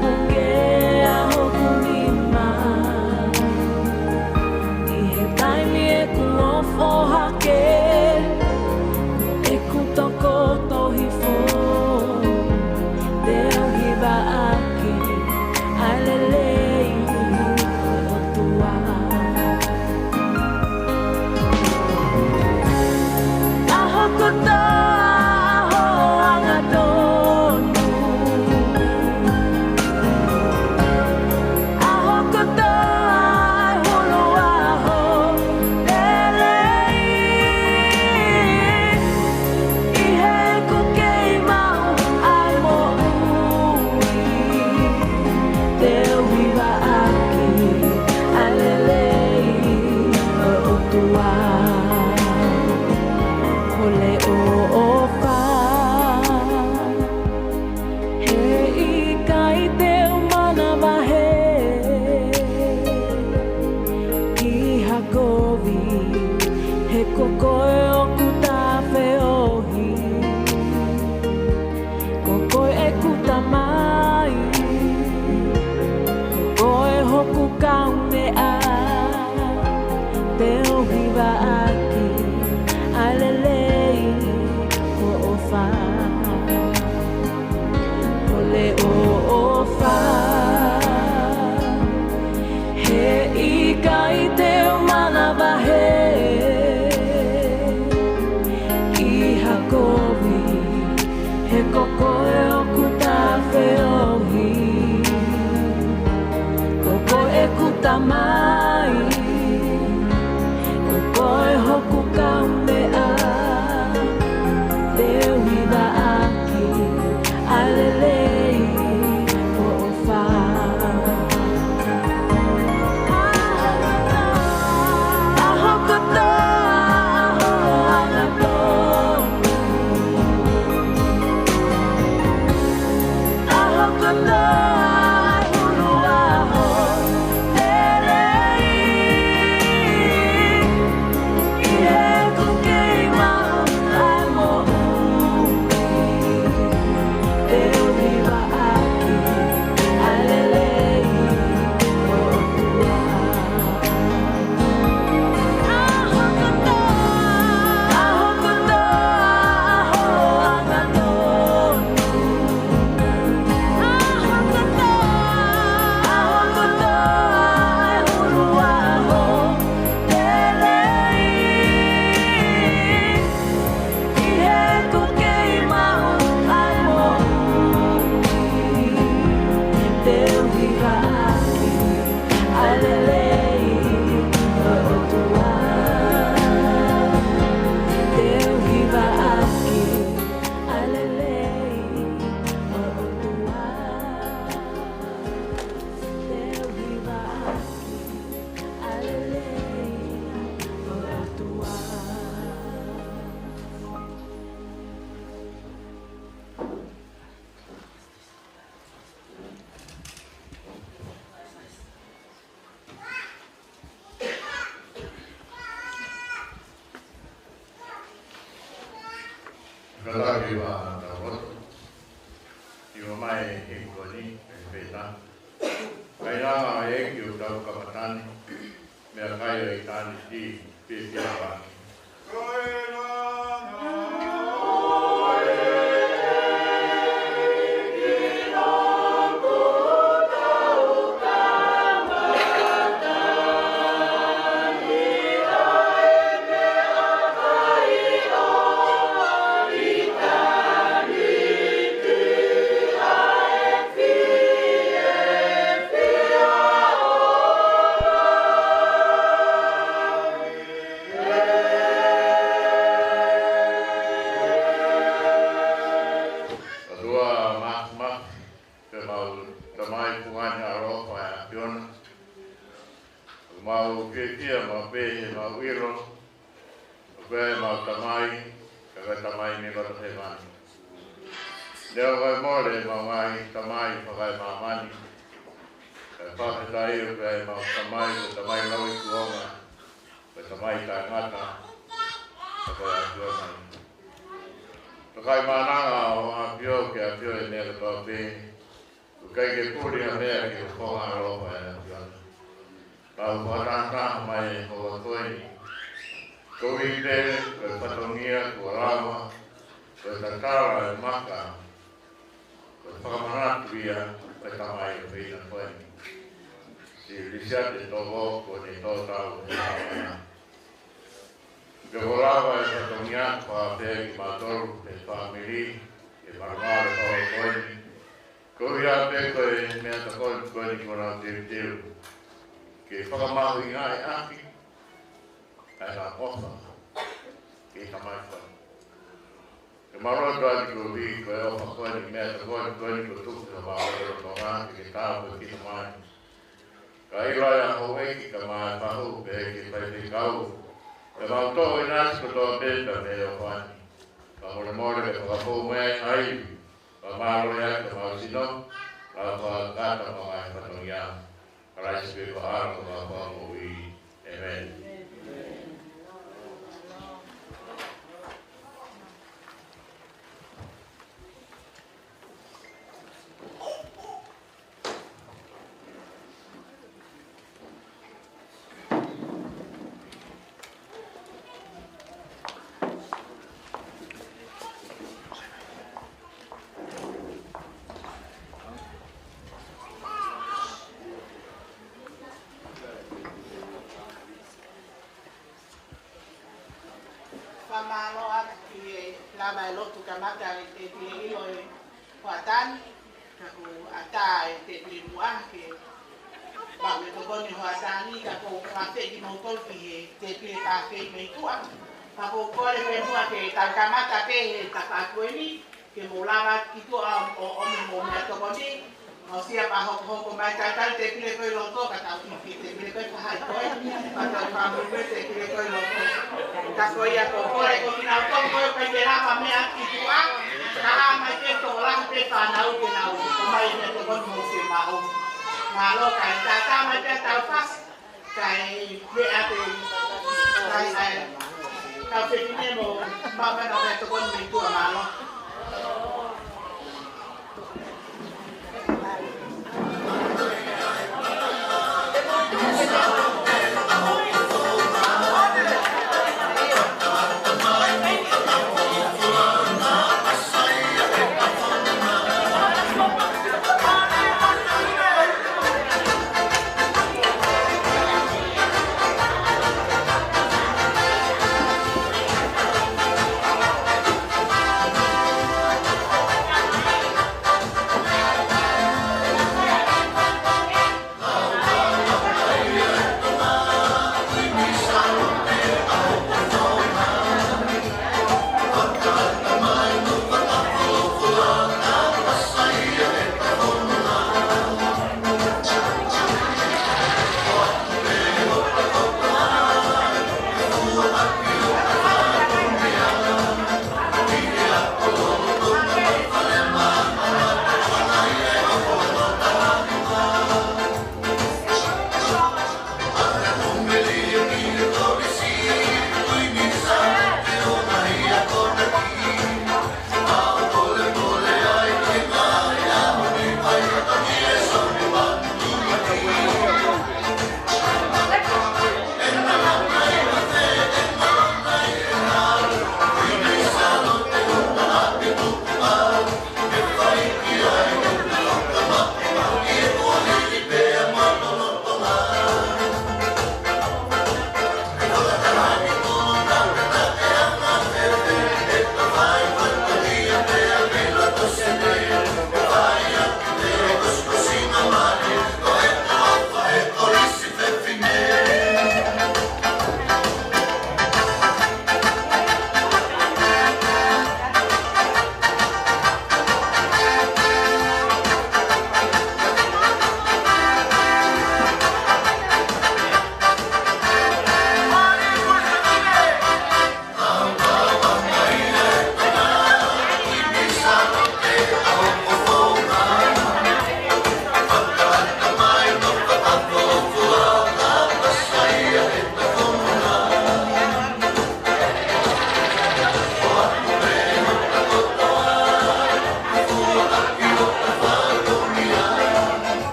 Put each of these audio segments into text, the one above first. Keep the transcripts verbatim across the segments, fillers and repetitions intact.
Puke ʻa hoku nima ʻi he taimi ʻeku ofo hake, ʻeku tokoto hifo, te u hivaʻaki ʻa e lelei ʻo e ʻOtua. ʻAho kotoa ʻa hoʻo angatonu, ʻaho kotoa ʻa e hulu ʻa hoʻo lelei, ʻi heʻeku kei maʻu ʻa e moʻui, te u hivaʻaki ʻa e lelei ʻo e ʻOtua. Ko e ʻofa, he ʻikai te u manavahē ki ha kovi, he ko koe ʻoku ta feohi. Ko koe ʻeku Tamai, ko koe hoku Kaumeʻa, te u hivaʻaki ʻa e lelei ʻo hoʻo ʻofa. Ko e ʻofa, he ʻikai te u manavahē ki ha kovi, he ko koe ʻoku ta feohi. Ko koe ʻeku Tamai, ko koe hoku Kaumeʻa, te u hivaʻaki ʻa e lelei ʻo hoʻo ʻofa. ʻAho kotoa ʻa hoʻo angatonu, ʻaho kotoa ʻa e hulu ʻa hoʻo lelei, ʻi heʻeku kei maʻu ʻa e moʻui, te u hivaʻaki ʻa e lelei ʻo e ʻOtua. ʻAho kotoa, ʻaho kotoa ʻa hoʻo angatonu, ʻaho kotoa, ʻaho kotoa ʻa e hulu ʻa hoʻo lelei, ʻi heʻeku kei maʻu ʻa e moʻui, te u hivaʻaki ʻa e lelei ʻo e ʻOtua. Te u hivaʻaki ʻa e lelei ʻo e ʻOtua. Te u hivaʻaki ʻa e lelei ʻo e ʻOtua. Kātaki ʻo tau lotu. ʻOmai ʻEiki ko eni, ʻe pena. Kainanga ʻEiki ʻoku tau kamata ni, meʻakai ʻo ʻitāniti, pīpīlava. ʻOtua Māfimafi, ko homau Tamai, fungani ʻaloʻofa ʻa e ʻAfiona. ʻOku mau fiefia maʻu pē ʻi heʻemau ʻilo ʻoku ʻi ai ʻemau Tamai, ka ko e Tamai mei loto hēvani. Neongo ʻa e mole ʻemau ngaahi tamai fakaemāmani, kae fakafetaʻi ʻoku ʻi ai ʻemau Tamai, ko e Tamai lauikuonga, ko e Tamai taʻengata, ko e ʻAfiona. Tokaimaʻananga ʻo ʻAfio ke ʻafio ʻi he meʻa kotoa pē, ʻOku ʻikai ke puli ha meʻa ki he fofonga ʻaloʻofa ʻa e ʻAfiona. Tau fakatahataha mai he houa ko eni. Koeʻuhi pē ko e fatongia kuo lava, ko e tatala e maka, ko e fakamanatu ia ʻa e tamai ʻofeina ko eni, Siʻi Lisiate Tovo, kuo ne tō tau he ʻaho ni. Ke ʻoua lava e fatongia ko ia pē kimautolu he fāmili, ʻi he malumalu ʻo e houa ko eni. Koeʻuhi pē ko e meʻatokoni ko eni kuo nau teuteu ke fakamahuʻingaʻi ʻaki ʻa e ʻaloʻofa ki he tamai ko eni. Ke mau lotu atu koeʻuhi ko e ʻofa ko eni, meʻatokoni ko eni kuo tuku ki homau lotolotonga, ke ke tāpuekina mai. Kae ʻilo ʻa e houʻeiki kae ʻumaʻā e fahu pehē ki he faifekau, ke mau tō ʻinasi kotoa pē mei he ʻofa ni. Fakamolemole ke fakafou mai ʻa e ivi, fakamālō ʻaki homau sino, kae fakakakato mai e fatongia. Kalaisi pē ko e ʻAlo ko homau Fakamoʻui. ʻĒmeni. Fakamālō atu ki he lava e lotu kamata e tēpile ʻilo e hoʻatā ni, ka kuo ʻatā e tēpile muʻa ke maʻu e tokoni hoʻatā ni, ka ʻoku ou fakafeʻiloaki kimoutolu ki he tēpile pāfeʻi mei tuʻa. Ka ʻoku ou kole pē muʻa ke tau kamata pē he tafaʻaki ko eni, ke mou lava ki tuʻa ʻo, ʻo, ʻo ʻomi hoʻomou meʻatokoni. ʻOsi ia pea hokohoko mai, tau tali tēpile ko ē ʻi loto, ka tau fifi tēpile ko ē ʻi he faʻahi ko ē, pea tau fāmili ko ē tēpile ko ē ʻi loto. Ka ko ia ʻoku ou kole ko kinautolu ko ē ʻoku ʻikai ke lava meʻa ki tuʻa, ka ʻā mai ke tokolahi pē fānau ke nau ʻomai e meʻatokoni mo e fiemaʻu. Mālō, kae tātā mai pē ʻetau fasi. Kae meʻa pē, kae, kae, kau fefine mo, maʻu mai ha meʻatokoni mei tuʻa, mālō.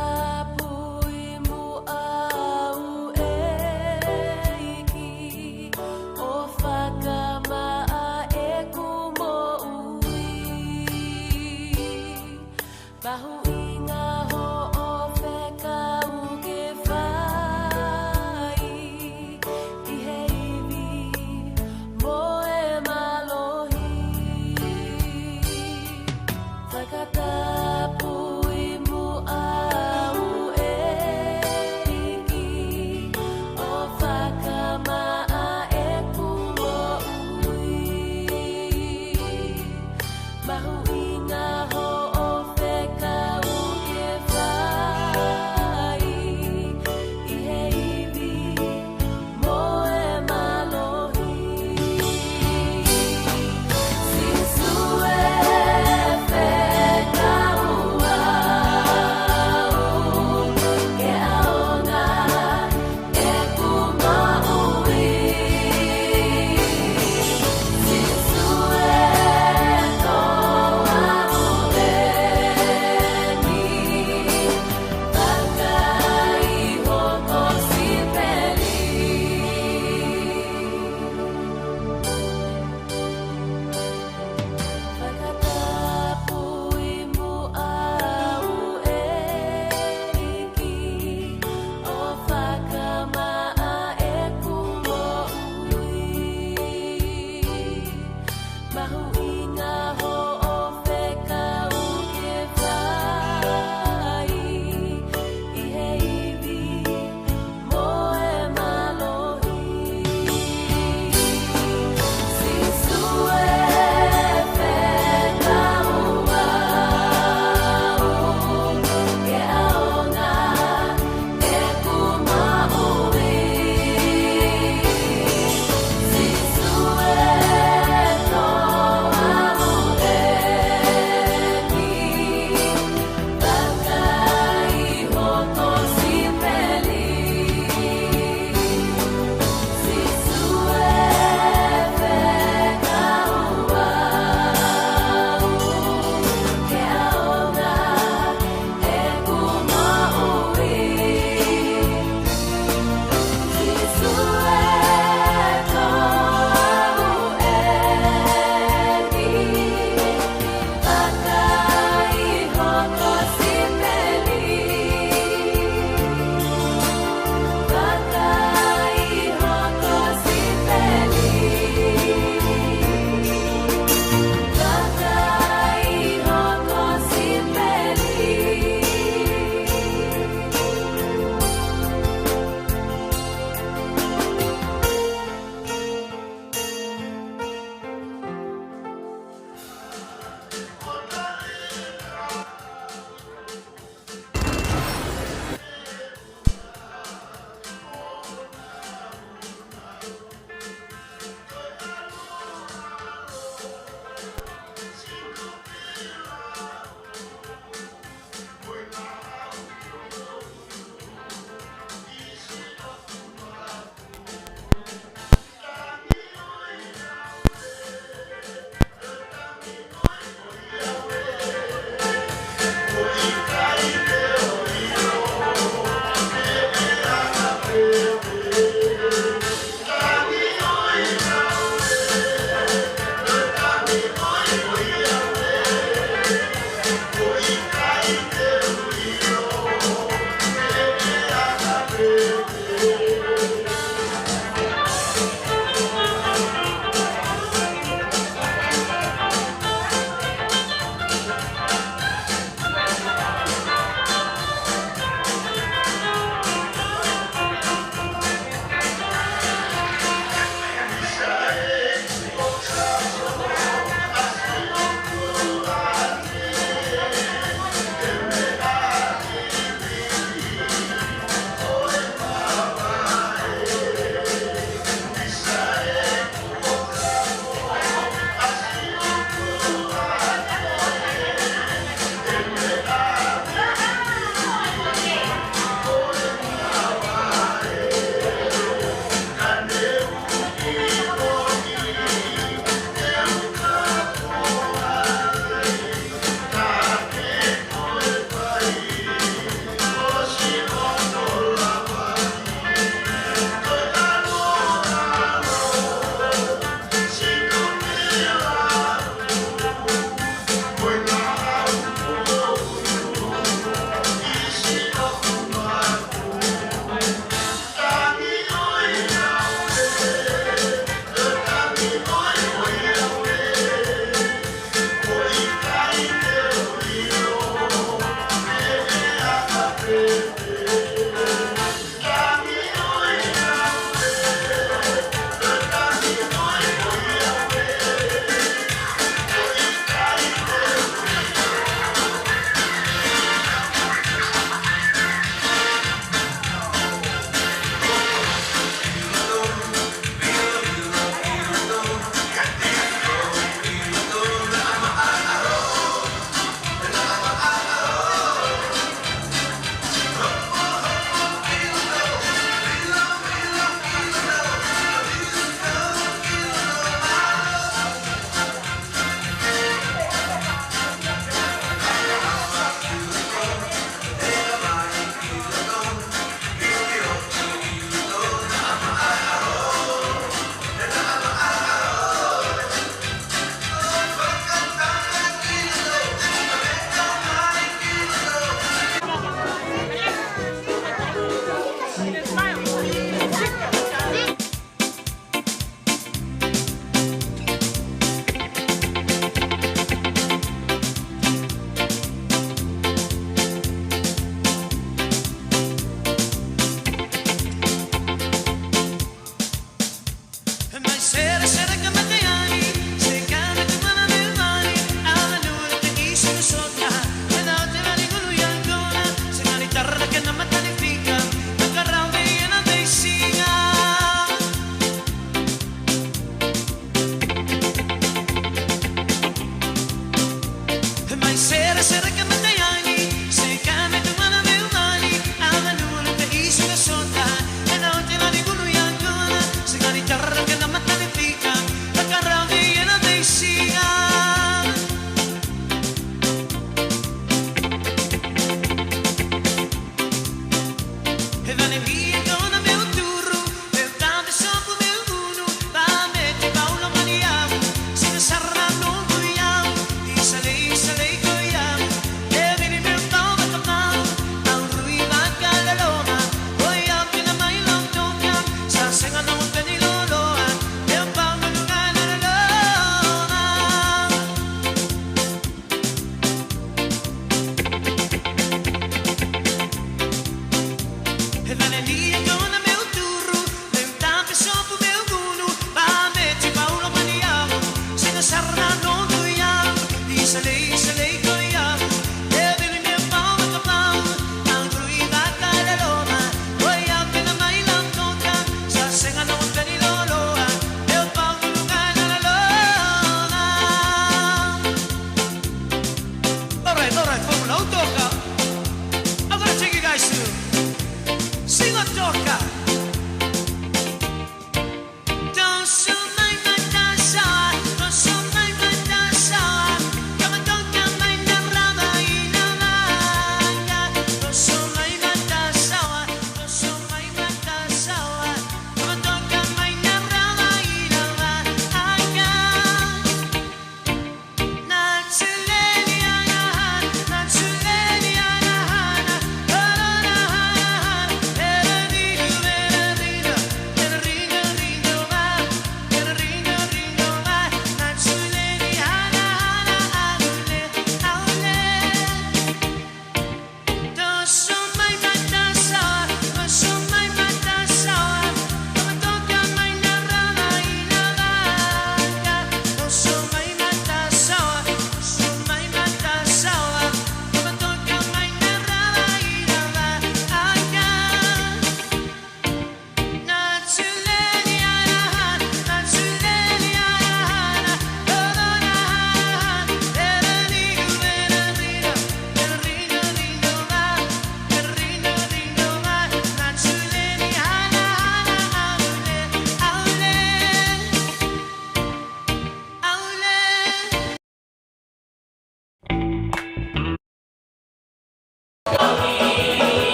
Fakatapui muʻa au ʻEiki, ʻo fakamaʻa ʻeku moʻui. Mahuʻinga hoʻo fekau ke fai ʻi he ivi mo e mālohi. Fakatapui muʻa au All right, all right, folks, now toka. I'm gonna take you guys to sing a toka.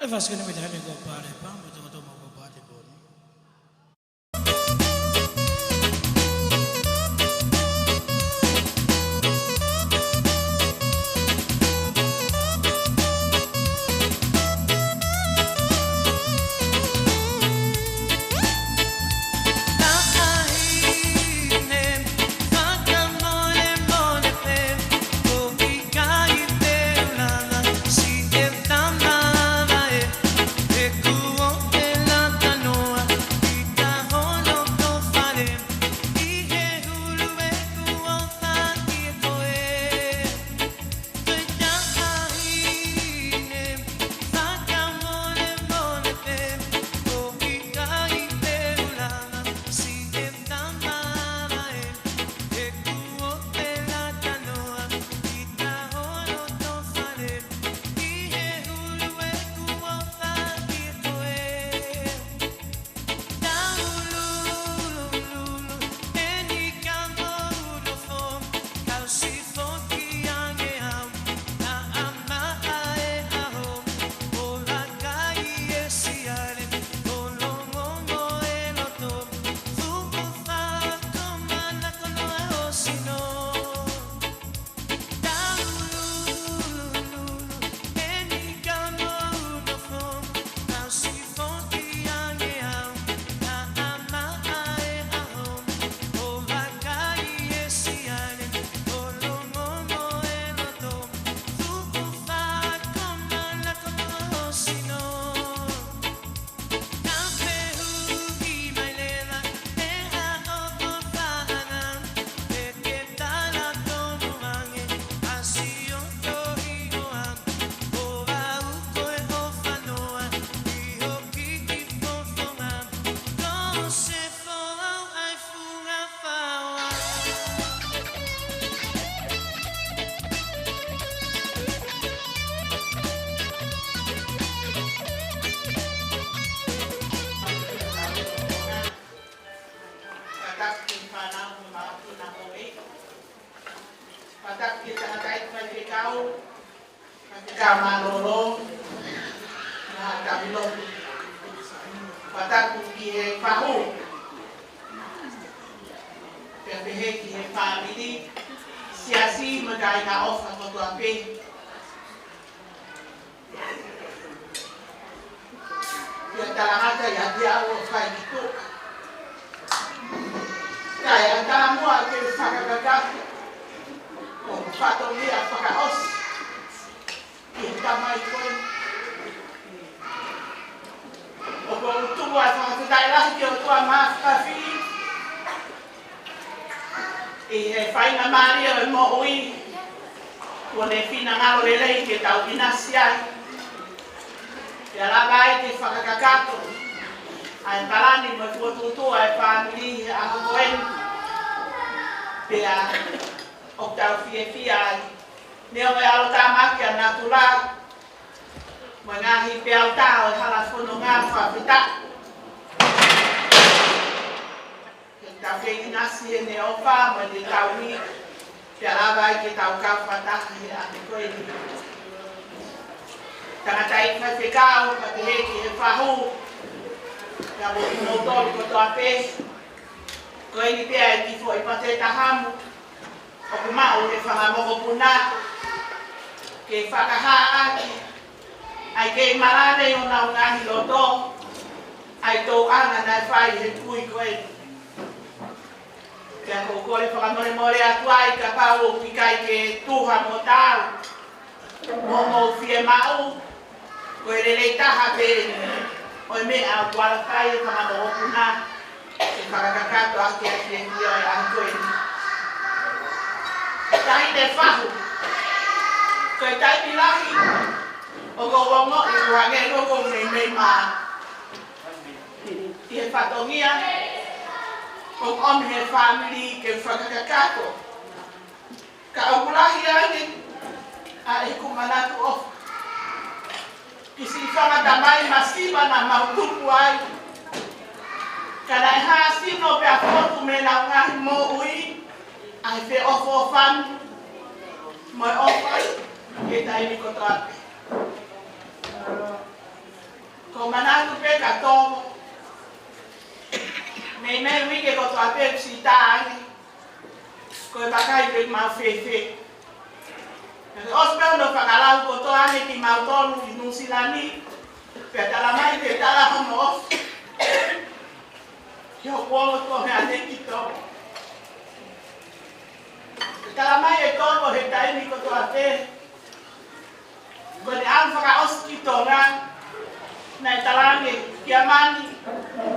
E fasi kene mai tahani ko Pale Pam, toko toko ko Pale Pam. Faifekau mālōlō, ngaahi tauhi lotu. Fakatapu ki he fahu, pea pehē ki he fāmili, siasi mo e kāinga ʻofa kotoa pē. Pea talangata ʻiate au ʻo fai ki tuʻa. Kae ʻatā muʻa ke fakakakato ʻa e fatongia fakaʻosi ʻi he tamai ko eni. ʻOku ou tuku ʻa e fakafetaʻi lahi ki he ʻOtua Mafimafi ʻi he faingamālie ʻo e moʻui kuo ne finangalo lelei ke tau ʻinasi ai. Pea lava ai ke fakakakato ʻa e palani mo e fokotuʻutuʻu ʻa e fāmili he ʻaho ko eni. Pea ʻoku tau fiefia ai. Neongo e ʻalotāmaki ʻa natula mo e ngaahi peau taha ʻo e hala fononga, fakafetaʻi he tau kei ʻinasi heʻene ʻofa mo ʻene tauhi, pea lava ai ke tau kau fakataha he ʻaho ko eni. Tangataʻeiki faifekau, pea pehē ki he fahu, pea mo kimoutolu kotoa pē. Ko eni pē ʻa e kiʻi foʻi pate tahamu ʻoku maʻu ʻe he fanga mokopuna ke fakahā ʻaki ʻa e kei malave ʻi honau ngaahi loto ʻa e tōʻonga naʻe fai he kui ko eni. Pea ʻoku ou kole fakamolemole atu ai kapau ʻoku ʻikai ke tuha mo tau mo mou fiemaʻu, ko e lelei taha pē ʻo e meʻa ʻoku ala fai ʻe he fanga mokopuna ke fakakakato ʻaki ʻa e fiefia ʻo e ʻaho ko eni. Taʻahine fahu, ko e taimi lahi ʻoku ou ongoʻi ʻoku hangē ʻoku ou meimei maʻa ʻi he fatongia ʻoku ʻomi ʻe he fāmili ke fakakakato. Ka ʻoku lahi ange ʻa ʻeku manatu ʻofa ki siʻi fanga tamai masiva naʻa mau tupu ai. Ka naʻe hāsino pea fotu mei heʻenau ngaahi moʻui ʻa e feʻofoʻofani mo e ʻofa ʻi he taimi kotoa pē. ʻOku ou manatu pē ka tō meimei uike kotoa pē siʻi tā ange. Ko e vakai pē mau fēfē. Naʻe ʻosi pē hono fakalau kotoa ange kimautolu ʻi Nuʻusila ni, pea tala mai ke tala hono ʻofa ki hoku ongo tuongaʻane ki Tovo. Tala mai ʻe Tovo he taimi kotoa pē ko ʻene ʻalu fakaʻosi ki Tonga, naʻe talaange kia Mani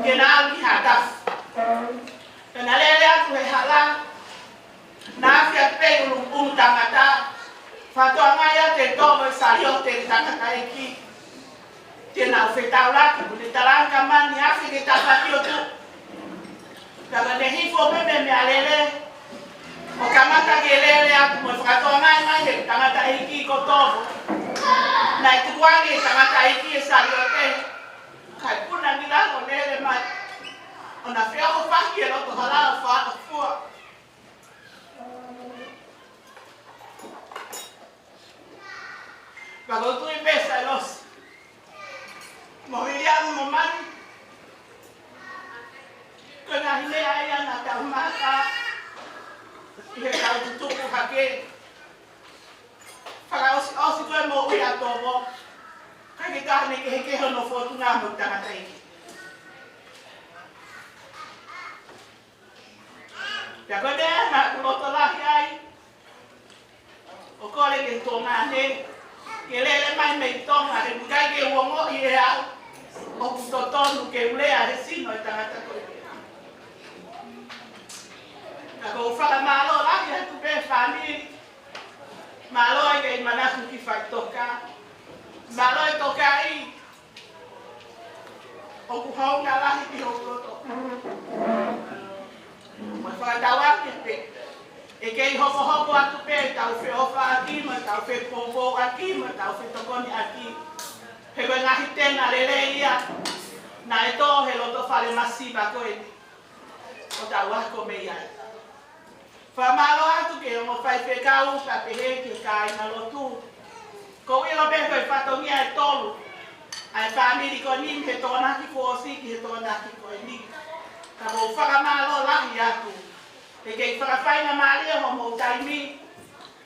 ke na ʻalu ki Haʻatafu. Pea na lele atu he hala, na afe atu pē ʻi ʻulu ʻulu tangata, fakatokangaʻi atu ʻe Tovo e saliote ʻa e tangataʻeiki te nau fetaulaki, kuo ne talaange kia Mani afe ke tafaki ʻo tuʻu. Ka naʻe hifo pē mei he meʻalele ʻo kamata ke lele atu mo e fakatokangaʻi mai ʻe he tangataʻeiki ko Tovo naʻe tukuange ʻe he tangataʻeiki e saliote, kae puna ki lalo ʻo lele mai, ʻo na feʻohofaki e loto hala ʻo fua. Pea ʻoku ou tui pē Sailosi mo Viliami mo Mani, ko e ngaahi meʻa ia naʻa tau mata ʻi heʻetau tutupu hake. Fakaʻosiʻosi ko e moʻui ʻa Tovo, ka ʻikai ke ne kehekehe hono fōtunga mo e tangataʻeiki. Pea ko e meʻa naʻa ku loto lahi ai ʻo kole ki he tuongaʻane ke lele mai mei Tonga, he ʻoku ʻikai ke u ongoʻi ʻe au ʻoku totonu ke u lea he sino e tangata ko ia. Ka ʻoku ou fakamālō lahi atu pē fāmili. Mālō e kei manatu ki faʻitoka. Mālō e tokaʻi ʻoku hounga lahi ki hoku loto. Mo e fakatauange pē ʻe kei hokohoko atu pē ʻetau feʻofaʻaki, mo ʻetau fepoupouaki, mo ʻetau fetokoniʻaki. He ko e ngaahi tenga lelei ia naʻe tō he loto fale masiva ko eni ʻo tau ako mei ai. Fakamālō atu ki he ongo faifekau, pea pehē ki he kāingalotu, Pea ko e fatongia ʻe tolu ʻa e fāmili ko eni, he Tokonaki four C ki he Tokonaki ko eni. Ka mou fakamālō lahi atu. He kei fakafaingamālie hoʻomou taimi,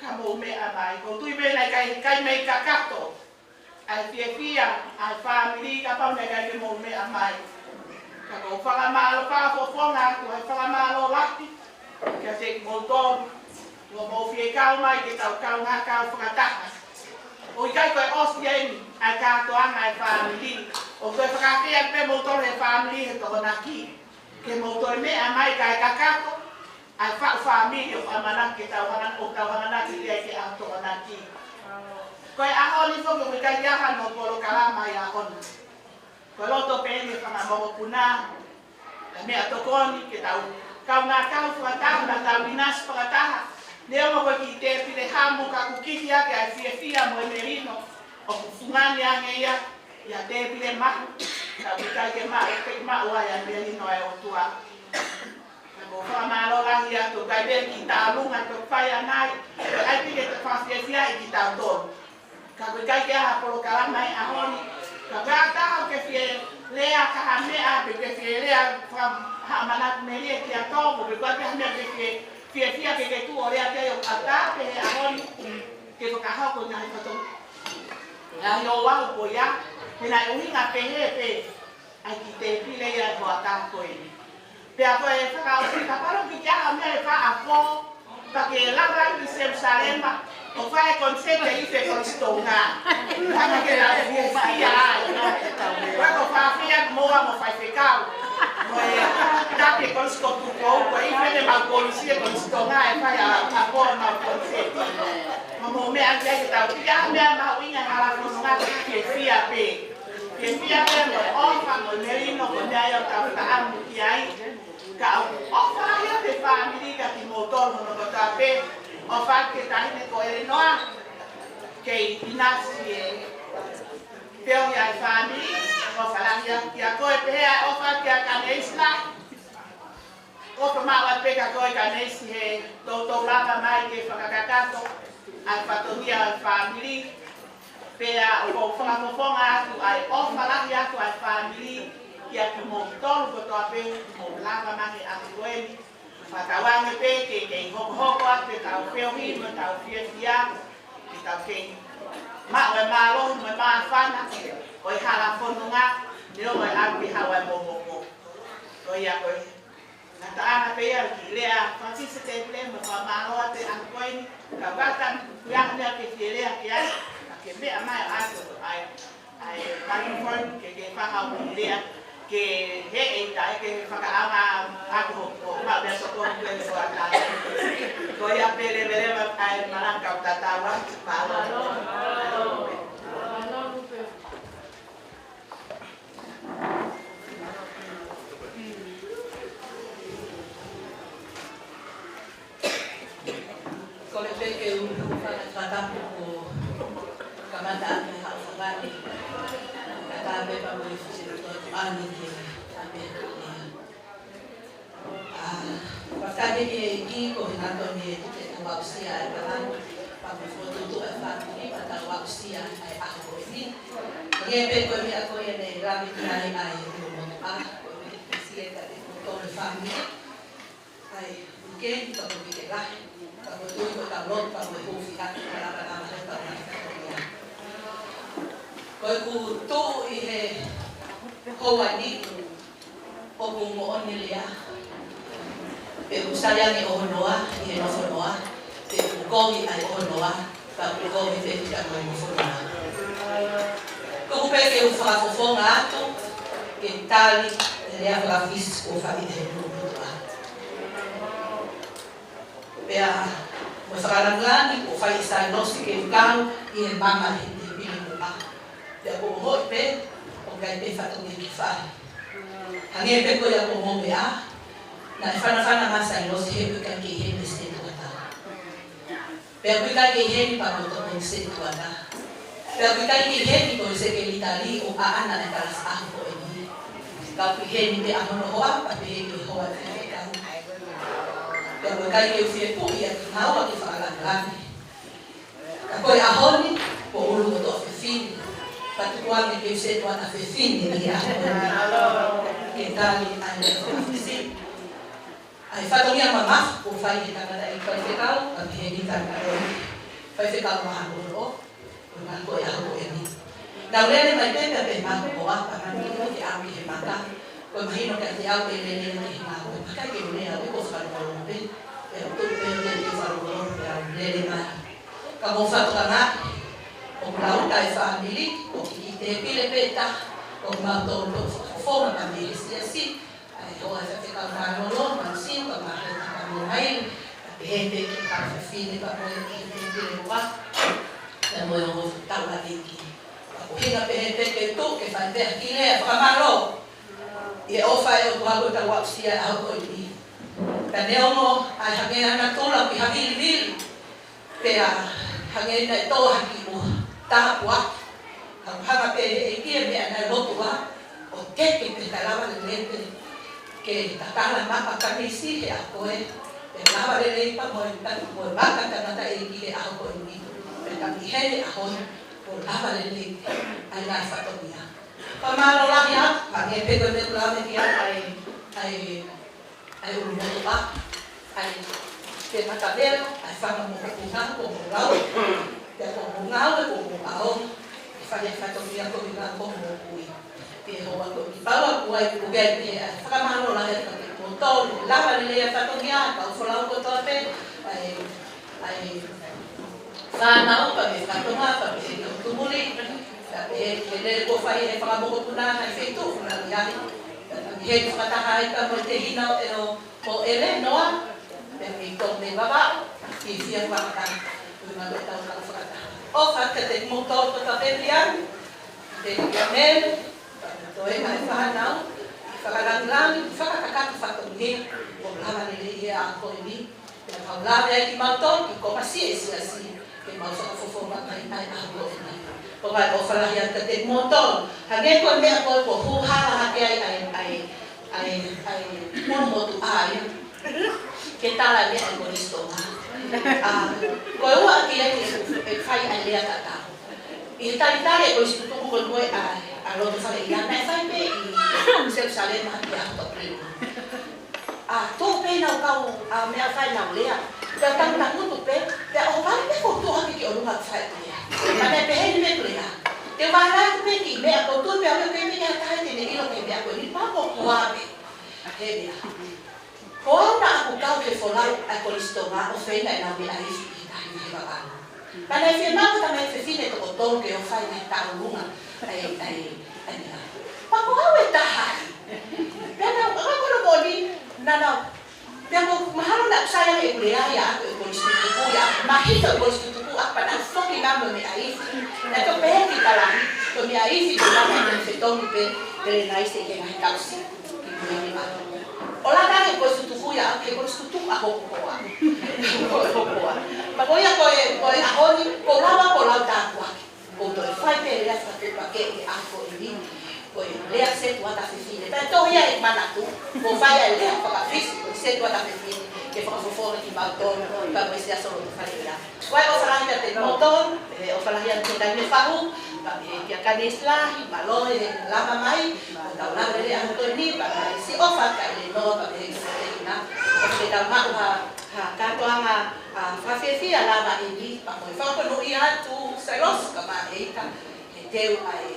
ka mou meʻa mai. ʻOku ou tui pē naʻe ʻikai, ʻikai mei kakato ʻa e fiefia ʻa e fāmili kapau naʻe ʻikai ke mou meʻa mai. Ka ʻoku ou fakamālō, fakafofonga atu ʻa e fakamālō lahi kiate kimoutolu, hoʻomou fie kau mai ke tau kaungā kau fakataha. ʻOku ʻikai ko e ʻosi eni ʻa e kātoanga ʻa e fāmili. ʻOku toe fakafeʻao pē moutolu he fāmili he Tokonaki ke mou toe meʻa mai kae kakato ʻa e faʻu fāmili ʻoku ʻamanaki ke tau hanga, ʻoku tau hanganaki ki ai ki he ʻaho Tokonaki. Ko e ʻaho ni foki ʻoku ʻikai ke ʻi ai hano polokalama ia ʻona. Ko e loto pē eni ʻa e fanga mokopuna, ʻa e meʻatokoni, ke tau kaungā kau fakataha, tau ʻinasi fakataha. Neongo ko e kiʻi tēpile hamu ka ʻoku kiʻi hake ʻa e fiefia mo e melino ʻoku fungani ange ia ʻi ha tēpile mahu, ka ʻoku ʻikai ke maʻu, ke maʻu ai ʻa e melino ʻa e ʻOtua. Ka ʻoku ou fakamālō lahi atu, ʻikai pē ki tālunga ʻoku fai ʻanai, ʻikai pē ke fakafiefia ʻi kitautolu. Ka ʻoku ʻikai ke ʻi ai ha polokalama he ʻaho ni. Ka ʻi ai ha taha ʻoku ke fie lea ki ha meʻa, pe ʻoku ke fie lea fakahaʻamanatu melie kiate au, pe ʻoku ʻi ai ha meʻa ʻoku ke fie, fiefia ke ke tuʻu ʻo lea ki ai, ʻoku ʻatā pē he ʻaho ni ke fakahoko e ngaahi fatongia ʻa e ouau ko ia, he naʻe ʻuhinga pehē pē ʻa e kiʻi tēpile ia ʻo e hoʻatā ko eni. Pea ko e fakaʻosi, kapau ʻoku ke ʻi ai ha meʻa ʻe fakaʻapo, pea ke lava ki Selusalema ʻo fai e konisēti ʻi he Kolisi Tonga. Hanga ke tau fiefia ai. Ko e ko fafia moa mo faifekau. Mo e taki e Kolisi ko Tupou, ko e ʻi he mau kolisi e Kolisi Tonga ʻe fai ʻa, ʻapo ʻemau konisēti. Mo mou meʻa ki ai ke tau ʻi ai ha meʻa mahuʻinga he hala fononga, fiefia pē. Fiefia pē mo e ʻofa mo e melino ko e meʻa ia ʻoku tau fakaʻamu ki ai. Ka ʻoku ou ʻofa lahi atu ki he fāmili, kiate kimoutolu hono kotoa pē. ʻOfa ki he taʻahine ko ʻElenoa, kei ʻinasi e feohi ʻa e fāmili. ʻOfa lahi atu kiate koe, pehē ʻa e ʻofa kia Kaneisi lahi. ʻOfa maʻu atu pē kiate koe Kaneisi he toutou lava mai ke fakakakato ʻa e fatongia ʻo e fāmili. Pea ʻoku ou fakafofonga atu ʻa e ʻofa lahi atu ʻa e fāmili kiate kimoutolu kotoa pē, mou lava mai he ʻaho ko eni. Fakatauange pē ke, ke hokohoko atu ʻetau feohi mo ʻetau fiefia, ke tau kei maʻu e mālohi mo e māfana ʻo e hala fononga, neongo e ʻalu ki he haʻu ʻa e momoko. Ko ia ko e ngataʻanga pē ia ki he lea fakafisi tēpile mo fakamālō atu he ʻaho ko eni, ka ʻoku ʻatā pē ʻa e meʻa ke fie lea ki ai, ka ke meʻa mai ʻo ʻoatu ʻa e, ʻa e microphone ke, ke fakahoko e lea, ke he ʻe ʻikai ke fakaʻaonga ʻaki ho, ho, ma, meʻa soko ni ko e ko ata. Ko ia pē leveleva ʻa e malanga ʻoku tatau atu, mālō. Kole pē ke u fakatapu ko kamata atu ha fakani. Ka tā pē pea mo e fisi to ani ke a pē. ʻA, fakani ke ki ko he ngato ni e te tau aʻusia e kala, pea mo e fokotuʻutuʻu e fāmili, pea tau aʻusia e ʻaho ko eni. Nge pē ko e meʻa ko ia ne lave ki ai ʻa e motuʻa, ko e meʻa ke fie ka te ko e fāmili. ʻAi, uike ni pea mo e uike lahi, pea mo e tui ko e kau lotu, pea mo e hūfia, pea lava lava he pea mo e fakakoia. Ko ʻeku tuʻu ʻi he houa ni, ʻoku moʻoni lea. Pe ʻoku sai ange ʻo hono ʻā ʻi he nofo noa, pe ʻoku kovi ai ʻo hono ʻā, pea ʻoku kovi pē kita mo e nofo noa. Tuku pē ke u fakafofonga atu, ke tali e lea fakafisi kuo fai ʻe he motuʻa. Pea mo e fakalāngilangi kuo fai ʻe Sailosi ke u kau ʻi he mama he, he pili muʻa. Pea kuo moʻi pē, ʻoku ʻikai pē fatongia ke fai. Hangē pē ko ia ko Momea, naʻe fanafana mai ʻa Sailosi he ʻoku ʻikai ke ʻi heni e sētuata. Pea ʻoku ʻikai ke ʻi heni pea mo e tokoni sētuata. Pea ʻoku ʻikai ke ʻi heni ko e sekelitali ʻo ʻaʻana e kalasi ʻaho ko eni. Ka ʻoku ʻi heni pē ʻa hono hoa, pea pehē ki he hoa ʻo e faifekau. Pea ʻoku ʻikai ke u fie puʻi ʻa kinaua ke fakalāngilangi. Ka ko e ʻaho ni, kuo ʻulu kotoa Ka tuku ange ke u setuata fefine ia. Ke tali ai e fisi. ʻA e fatongia mamafa kuo fai he tangataʻeiki faifekau, ka pehē ni tangataʻeiki faifekau mahalo. Ko e mahalo ko e ʻaho ko eni. Naʻa ku lele mai pē pea pehē mai ko e ʻaho ko eni ke ʻalu ki he maka. Ko e mahino kiate au ke lele ki he maka. Pea ʻikai ke u lea au, ko e fakalongolongo pē. Pea u tuʻu pē ʻo lele fakalongolongo pea u lele mai. Ka mou fakatokangaʻi, ʻoku lauta e fāmili, ʻoku kiʻi tēpile pē ʻe taha, ʻoku mau tō ʻo fakafofonga pē mei he siasi, ʻa e hoa e faifekau mālōlō, Manu Siu, ka mahalo ka mo ai, ka pehē pē ki he kau fefine ka mo e ki he tēpile ua, ka mo e ongo taulaʻeiki. Ka ko e ʻuhinga pehē pē ke tuʻu, ke fai pē ha kiʻi lea fakamālō. ʻI he ʻofa ʻoku hoko ʻi he tau aʻusia ʻa e ʻaho ko eni. Ka neongo ʻa e hangē ʻa e natula ki ha vilivili. Pea hangē naʻe tō ha kiʻi ʻuha tāpuaki. Ka ʻoku hanga pē ʻe he ʻEiki e meʻa naʻe lotu ʻa, ʻo teke pē ka lava lelei pē. Ke tatala mapa ka misi he ʻa ko e, pea lava lelei pē mo e tatu mo e maka tangataʻeiki he ʻaho ko eni. Pea ka mihele ʻaho ni, ʻo lava lelei pē. ʻA ia ʻa e fatongia. Fakamālō lahi atu, hangē pē ko e meʻa ʻoku lave ki ai ʻa e, ʻa e, ʻa e ʻulumotuʻa, ʻa e te matavela, ʻa e fanga mokopuna, ko mo lau, pea ko mo ngāue, ko mo ʻaonga, ʻi he fai ʻa e fatongia ko e ngāue ko mo kui. Pea hoa ko e kipaua kuo ʻai, kuo ʻai pē ʻa e fakamālō lahi atu kiate kimoutolu, lava lelei ʻa e fatongia, kau folau kotoa pē, ʻa e, ʻa e fānau pea mei Tonga, pea mei he kau tumuʻi, pea mei he lele kuo fai ʻe he fanga mokopuna ʻa e feituʻu ʻoku nau ʻi ai. Pea mei he fakataha ai pea mo e tehina ʻo ʻElo, ʻo ʻElenoa, pea mei Tonga mei Vavaʻu, ki he fia fakataha, ko e mato e tau kau fakataha. ʻOfa atu kiate kimoutolu kotoa pē Liani, kiate Liani, pea mei he toe mai fānau, ʻi he fakalāngilangi, fakakakato fatongia, ʻo lava lelei ʻa e ʻaho ko eni, pea mau lave ai kimautolu, ki he kōmiti ʻa e siasi, ke mau fakafofonga mai ʻa e ʻaho ko eni. Ko e ʻofa lahi atu kiate kimoutolu. Hangē ko e meʻa ko ē kuo hū hala hake ai ʻa e, ʻa e, ʻa e, ʻa e ʻulumotuʻa ia. Ke tala e meʻa ʻa e Kolisi Tonga. ʻA, ko e ua ʻaki ia ke, ke fai ʻa e lea tatau. ʻI he talitali ʻa e Kolisi Tutuku ko ē ʻa, ʻa Lotofale ʻi Lana, naʻe fai pē ʻi Selusalema ʻi he ʻaho ko ē. ʻA, tuʻu pē ʻenau kau, ʻa, meʻa fai ʻenau lea. Pea tangutu pē, pea ʻohovale pē ʻo tuʻu hake ki ʻolunga ʻo fai e lea. Pea naʻe pehē ni mei he lea. Te u vānā atu pē ki he meʻa ko e tuʻu pē ʻo pehē pē ki ha taha te ne ʻilo ki he meʻa ko eni, pea ko e kuo ʻave. He lea. Ko au naʻa ku kau he folau ʻa e Kolisi Tonga ʻo feinga ʻenau meʻa ifi ʻi he tahi ni he Vavaʻu. Pea naʻe fiemaʻu ha tamaiki fefine toko tolu ke ō ʻo fai e tauʻolunga ʻa e, ʻa e, ʻa e meʻa. Pea ko au e taha ai. Pea naʻa ku, ʻa, ko hono moʻoni, naʻa, naʻa, pea ko e mahalo naʻa ku sai ange ʻeku lea ia ʻa e Kolisi Tutuku ia, mahino e Kolisi Tutuku ʻa, pea naʻa ku foki mai mo e meʻa ifi. Naʻe toki pehē ki talahi, ko e meʻa ifi, ko e meʻa ifi, fetongi pē, pele naise ʻi he ngaahi tausi. ʻO laka ange Kolisi Tutuku ia, ke Kolisi Tutuku ʻa hoku hoa. Ko hoku hoa. Pea ko ia ko e, ko e ʻaho ni, ko e lava, ko e lau tāpuaki. Ko e toe fai pē lea fakatuʻupakē ʻi he ʻaho ko eni. Ko e lea setuata fefine. Pea tohi ia ʻi he manatu, ko e fai ʻa e lea fakafisi, ko e setuata fefine. Ke fakafofonga kimautolu, pea mo e siasi ʻo Lotofale ia. Ko e ʻofa lahi kiate kimoutolu, ʻe, ʻofa lahi atu ki he taimi fahu, pea mei he kia Kanesi lahi, mālō e lava mai, ʻo tau lava lelei ʻaho ko eni, pea mei he siʻi ʻofa kia ʻElenoa, pea mei he siʻi tehina. ʻOfa ke tau maʻu ha, ha kātoanga, ʻa, fakafiefia lava eni, pea ko e fakamonūʻia atu, Sailosi, ka mo e ʻEiki, he teu ʻa e,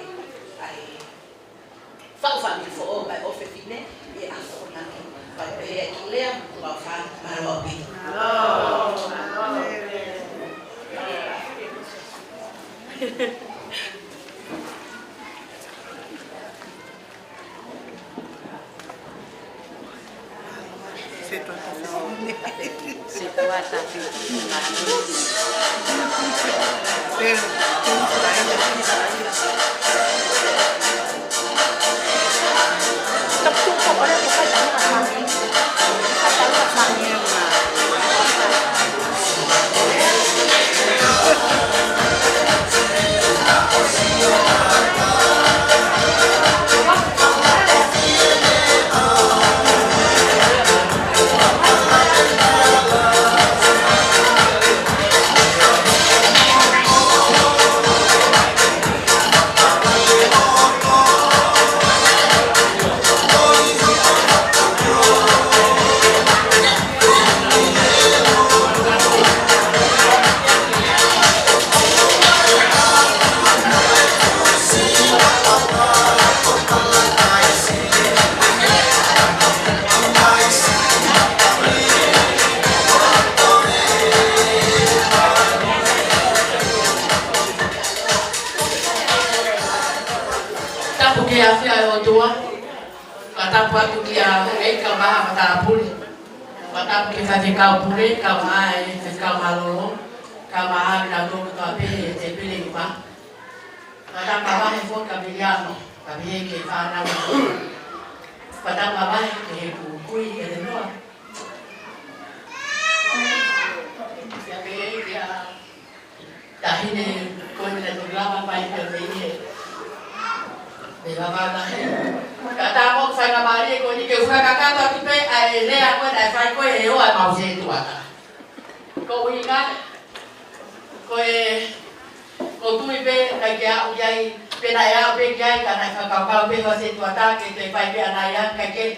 ʻa e, Fau fāmili foʻou mai ʻo fefine ʻi he ʻaho ko eni. Pea pehē ki he lea, tuʻa fa mālō pē. Setuata fefine. Setuata fefine. ʻAfio ʻa e ʻOtua, fakatapu atu kia Houʻeiki Kaumaha Matalapule. Fakatapu ki he Faifekau Pule, kae ʻumaʻā e Faifekau Mālōlō, kae ʻumaʻā kinautolu kotoa pē he tēpile ʻi ʻUva. Fakatapu makehe foki kia Viliami, kae pehē ki he fānau. Fakatapu makehe ki he kui, ʻElenoa. Kia pehē kia Taʻahine ko eni naʻe toki lava mai pē mei he, mei he vavana he. Ka ta mo faingamālie ko eni ke u fakakakato atu pē ʻa e lea ko ē naʻe fai ko ē ʻe ʻOa maʻa e setuata. Ko e ʻuhinga, ko e, ʻoku ou tui pē ʻikai ke aʻu ki ai, pe naʻe aʻu pē ki ai, ka naʻe fakakaukau pē ʻa e setuata ke toe fai pē ʻanai ia, kae kehe,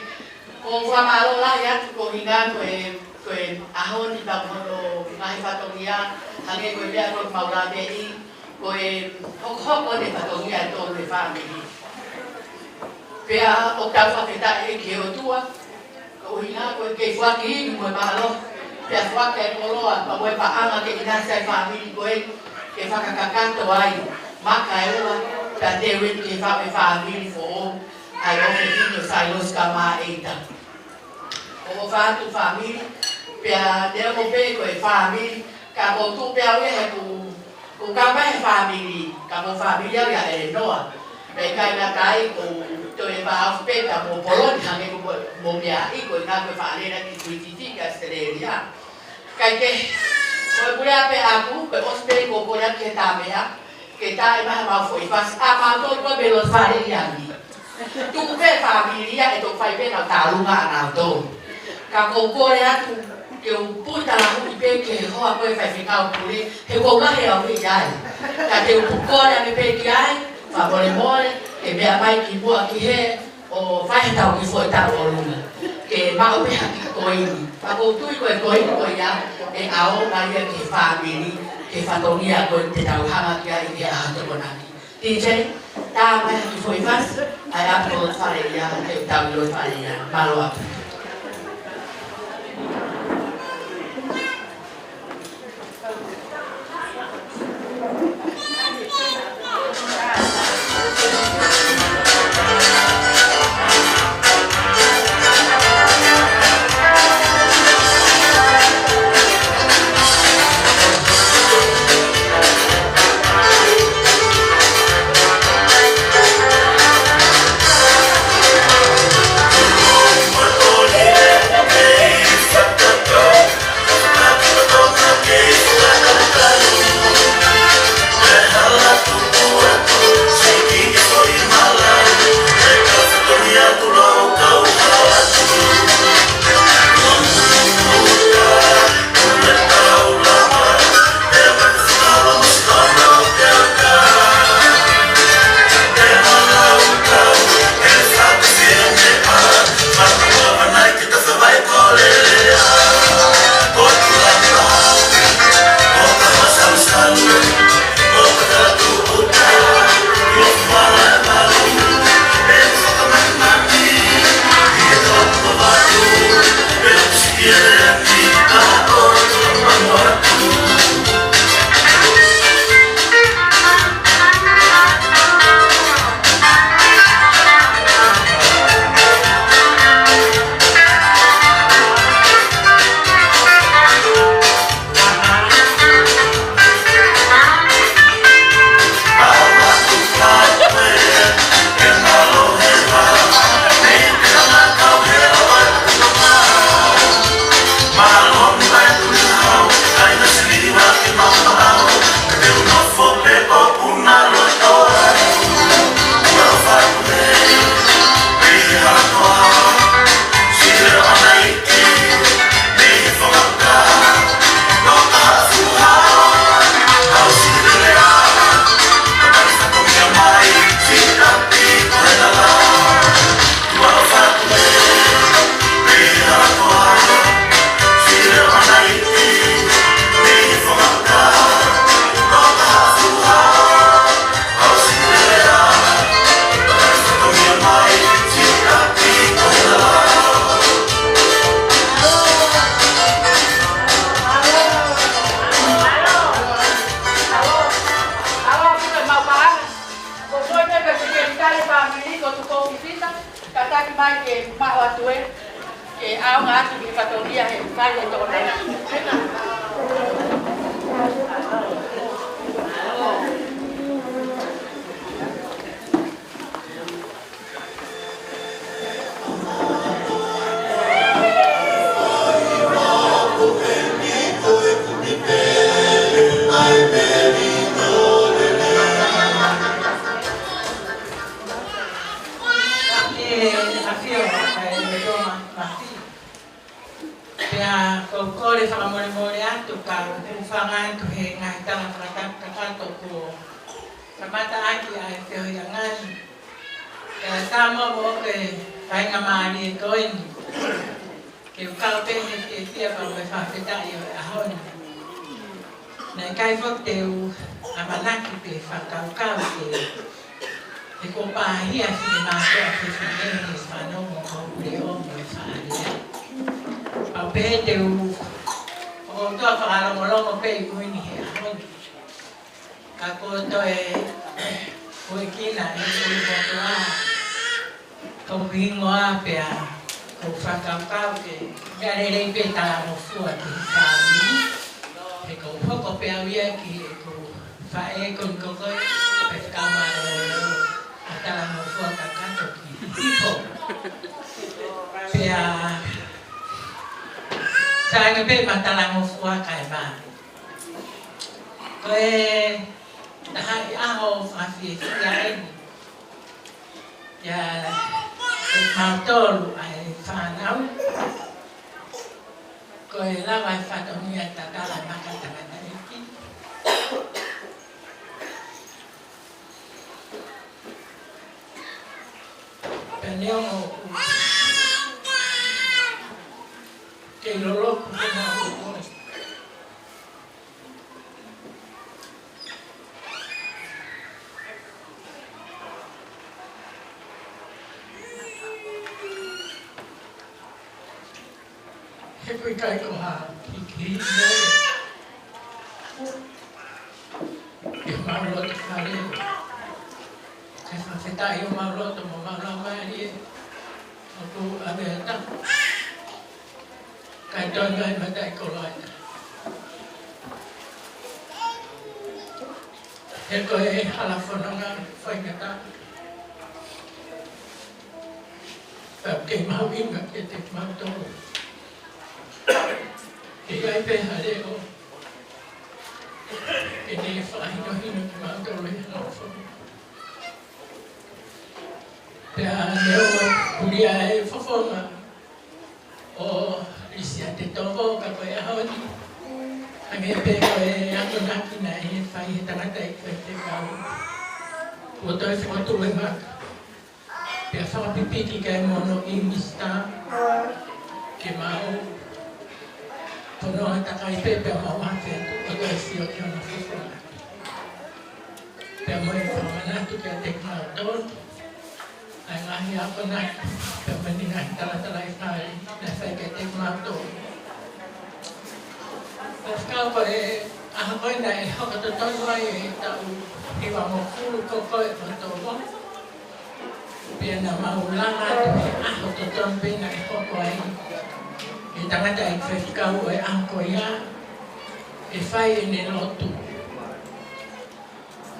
ʻoku ou fakamālō lahi atu ko e ʻuhinga ko e, ko e ʻaho ni pea mo hono ngaahi fatongia, hangē ko e meʻa ko ē ʻoku mau lave ki ai, ko e hokohoko ʻene fatongia ʻe tolu ʻo e fāmili. Pea ʻoku tau fakafetaʻi ki he ʻOtua, ko e ʻuhinga ko e kei foaki ʻa e ivi mo e mālohi, pea foaki ʻa e koloa, pea mo e paʻanga ke ʻinasi ʻa e fāmili ko ē, ke fakakakato ai, maka ʻe ʻOa, pea teu eni ke faʻu ʻe he fāmili foʻou ʻa e ʻofefine ʻo Sailosi Kamaaʻeita. ʻOku ou fai atu fāmili, pea neongo pē ko e fāmili, ka ʻoku ou tuʻu pē au ia he ʻoku, ʻoku ou kau mai he fāmili, ka ko e fāmili au ia ʻa ʻElenoa. Pea ʻikai ngata ai ʻoku ou toe vāofi pē ka mo Poloni hangē ko mo, mo meʻa ʻi ko e ʻuhinga ko e faʻa lele ki Kuititi ki ʻAositelēlia. Kae kehe, ko e pule ʻa pē ʻaku, ko e ʻosi pē ʻeku kole atu ki he Tāmeʻa, ke tā ʻi ai ha mau foʻi fasi, ʻa mautolu ko ē mei Loto Fale Ia ni. Tuku pē fāmili ia ʻe toki fai pē ʻenau tālunga ʻanautolu. Ka ʻoku ou kole atu, ke u pui talahuʻi pē ki he hoa ko ē Faifekau Pule, he ʻoku ou lahi au ʻi ai. Ka te u kole ange pē ki ai, fakamolemole, ke meʻa mai ki muʻa ki hē, ʻo fai ha tau kiʻi foʻi tau ʻolunga. Ke maʻu pē ha kiʻi koini. Ka ʻoku ou tui ko e koini ko ia, ʻe ʻaonga ia ki he fāmili, ki he fatongia ko ē te tau hanga ki ai ʻi he ʻaho Tokonaki. DJ, tā mai ha kiʻi foʻi fasi, ʻa e ʻapi ko Loto Fale Ia, ke tau ʻilo Fale Ia. Mālō ʻaupito. Mai ke maʻu atu ē, ke ʻaonga atu ki he fatongia he fai e tokolahi. Pea ʻoku ou kole fakamolemole atu ka u hūfanga atu he ngaahi tala fakatapu kakato kuo kamata ʻaki ʻa e feohiʻanga ni. Pea tā mo mo ke faingamālie ko eni ke u kau pē he fiefia pea mo e fakafetaʻi ʻo e ʻaho ni. Naʻe ʻikai foki te u ʻamanaki pe fakakaukau ke, he kuo pāhia finemātuʻa fefine he fanongo ko e leʻo mo e faʻa lea. Pau pē te u, ʻoku ou toe fakalongolongo pē ʻi mui ni he ʻaho ni. Ka kuo toe ʻuhinga e ʻulumotuʻa ko e hingoa pea ʻoku ou fakakaukau ke, ke lelei pē talangofua ki he fāmili. He ʻoku ou hoko pē au ia ki heʻeku faʻē ko eni ko koe, pea fakamālō ʻa talangofua kakato ki Hihifo. Pea sai ange pē ʻema talangofua kae vā. Ko e taha ʻi he ʻaho fakafiefia eni ia kiate kimautolu ʻa e fānau. Ko e lava e fatongia tatala maka tangataʻeiki. Pea neongo ʻoku kei loloku ke na ʻo he ʻoku ʻikai ko ha kiki nei. Ke mau loto fale. Ke fakafetaʻi ʻo mau loto mo mau lau mālie. ʻOku ʻave ata. Kae toe mai mata i koloa ata. He ko e hala fononga faingataʻa. Pea ke mahuʻinga kiate kimautolu. Ke ʻi ai pē ha leʻo ke ne fakahinohino kimautolu he hala fononga. Pea neongo kuo lea e fofonga ʻo Lisiate Tovo ka ko e ʻaho ni, hangē pē ko e akonaki naʻe fai he tangataʻeiki faifekau, kuo toe fokotuʻu e maka. Pea fakapipiki kae mono ʻi Misitā ke mau pono a takai pē pea mau afe atu ʻo toe sio ki hono fofonga. Pea mo e fakamanatu kiate kimautolu ʻa e ngaahi akonaki pea mo e ngaahi talatalaifale naʻe fai kiate kimautolu. Pea fakau ko e ʻaho ko ē naʻe hoko totonu ai e taʻu hivangofulu ko koe ʻo Tovo. Pea naʻa mau langa atu he ʻaho totonu pē naʻe hoko ai e tangataʻeiki faifekau ʻo e ʻaho ko ia ʻe fai ʻene lotu.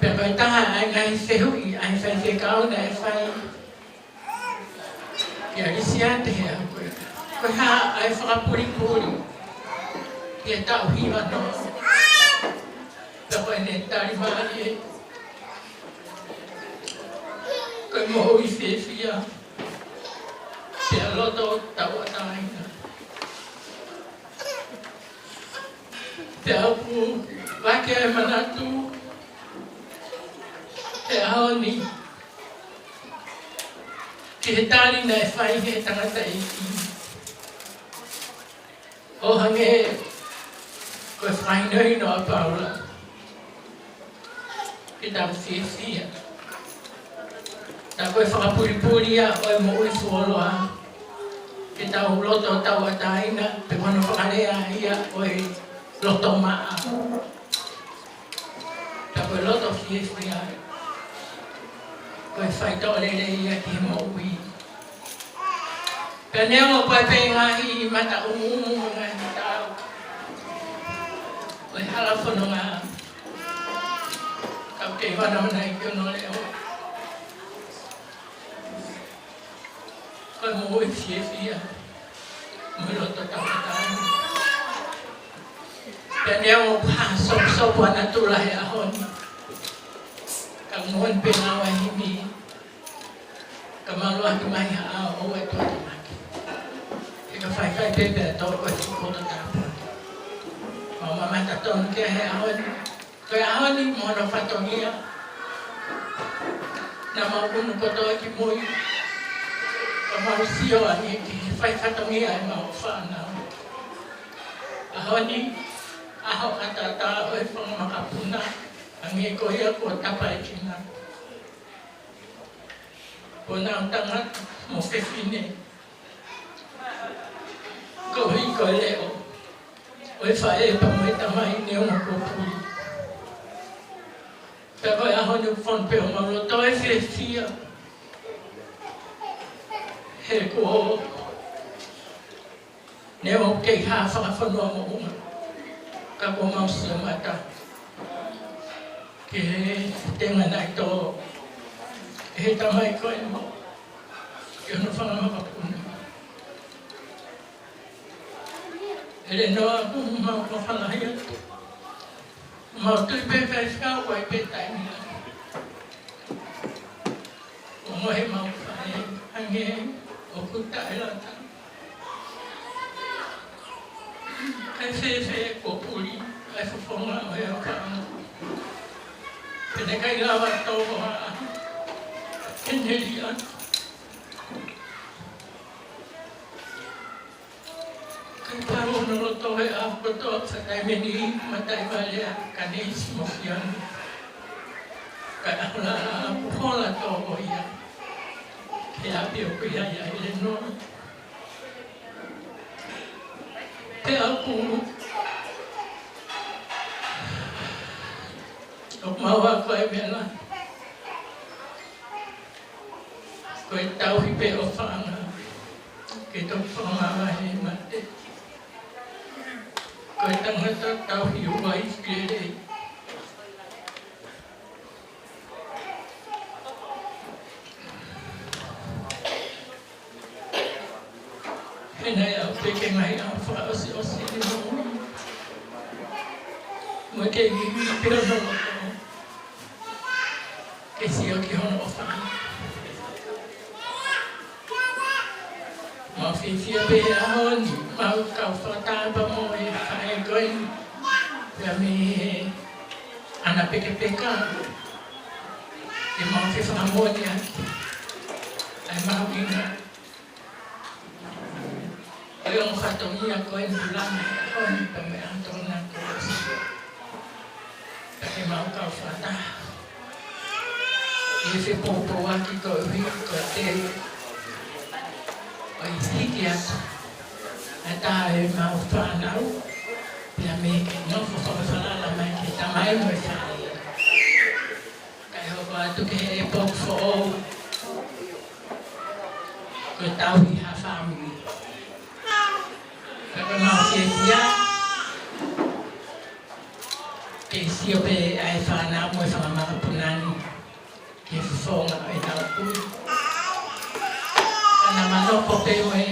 Pea ko e taha ʻa e ngaahi fehuʻi ʻa e faifekau naʻe fai kia Lisiate he ʻaho ko ia, ko e hā ʻa e fakapulipuli ʻi he taʻu hiva noa? Pea ko ʻene tali mālie, ko e moʻui fiefia pea loto tauʻatāina. Pea ʻoku vake ai e manatu he ʻaho ni ki he tali naʻe fai he tangataʻeiki. ʻO hangē ko e fakahinohino ʻa Paula ke tau fiefia. Tā ko e fakapulipuli ia ʻo e moʻui fuoloa, ke tau loto tauʻatāina, pe ko hono fakalea ia ʻo e loto maʻa. Tā ko e loto fiefia, ko e faitoʻo lelei ia ki he moʻui. Pea neongo ko e pē ngaahi mata ʻumuʻumu mo e ngaahi tau ʻo e hala fononga, ka u kei vanavanaʻi ki hono leʻo. Ko e moʻui fiefia mo e loto tauʻatāina. Pea neongo ʻoku hā soposopo ʻa natula he ʻaho ni, ka u moʻoni pē ngāue himi, ka malu atu mai ha ʻao ʻoua ʻe tuʻutuʻuni. He ka faifai pē pea tō ko e fuʻu poto tāpuni. Mau mamata tonu ki he ʻaho ni. Ko e ʻaho ni mo hono fatongia naʻa mau unu kotoa ki mui, ka mau sio ange ki he fai fatongia ʻemau fānau. ʻAho ni, ʻaho ʻataʻatā ʻo e fanga makapuna, hangē ko ia kuo tapa e kina. Ko ʻenau tangata mo fefine, koeʻuhi ko e leʻo ʻo e faʻē pea mo e tamai neongo kuo puli. Pea ko e ʻaho ni ʻoku fonu pē homau loto ʻo fiefia. He kuo neongo ʻoku kei hā fakafonua moʻunga, ka kuo mau sio mata ki he tenga naʻe tō ʻe he tamai ko eni mo ki hono fanga makapuna. ʻElenoa, ʻoku mau fakalahi atu. Mau tui pē faifekau ʻoku ʻi ai pē taimi. ʻO mo he mau faʻē, hangē ʻoku taʻelata. Kae fēfē kuo puli ʻa e fofonga ʻo e ʻapaʻanga. Pea ne ʻikai lava tō ʻa Heneliana. Kae pau hono loto he ʻaho kotoa, ka taimi ni mataʻi vale ʻa Kaneisi mo Fiona. Kae ʻaho lahi ʻoku hola tō ko ia ki he ʻapi ʻoku ʻi ai ʻa ʻElenoa. Pea ʻoku, ʻoku mau ako ai mela. Ko e tauhi pē ʻofaʻanga ke toki fakamavahe e mate. Ko e tangata tauhi uaifi lelei. He naʻe aʻu pē ki he ngaahi ʻaho fakaʻosiʻosi ʻene moʻui, mo e kei vivili pē hono loto ke sio ki hono ʻofaʻanga. Mau fiefia pē he ʻaho ni, mau kau fakataha pea mo e faʻē ko eni, pea mei he ʻana pekepeka, ke mau fefakamoʻoni ʻaki ʻa e mahuʻinga ʻo e ongo fatongia ko eni ʻoku langa he ʻaho ni pea mo e ʻaho Tokonaki. Pea ke mau kau fakataha ʻi he fepoupouaki koeʻuhi ko e teu ʻo e hiki atu ʻa e taha ʻemau fānau, pea mei he nofo fakafalala mai ki he tamai mo e faʻē. Kae hoko atu ki he ʻepoki foʻou ko e tauhi ha fāmili. Pea ko e mau fiefia ke sio pē ʻa e fānau mo e fanga makapuna ni ki he fofonga ʻo ʻenau kui. Ka naʻa mau nofo pē mo e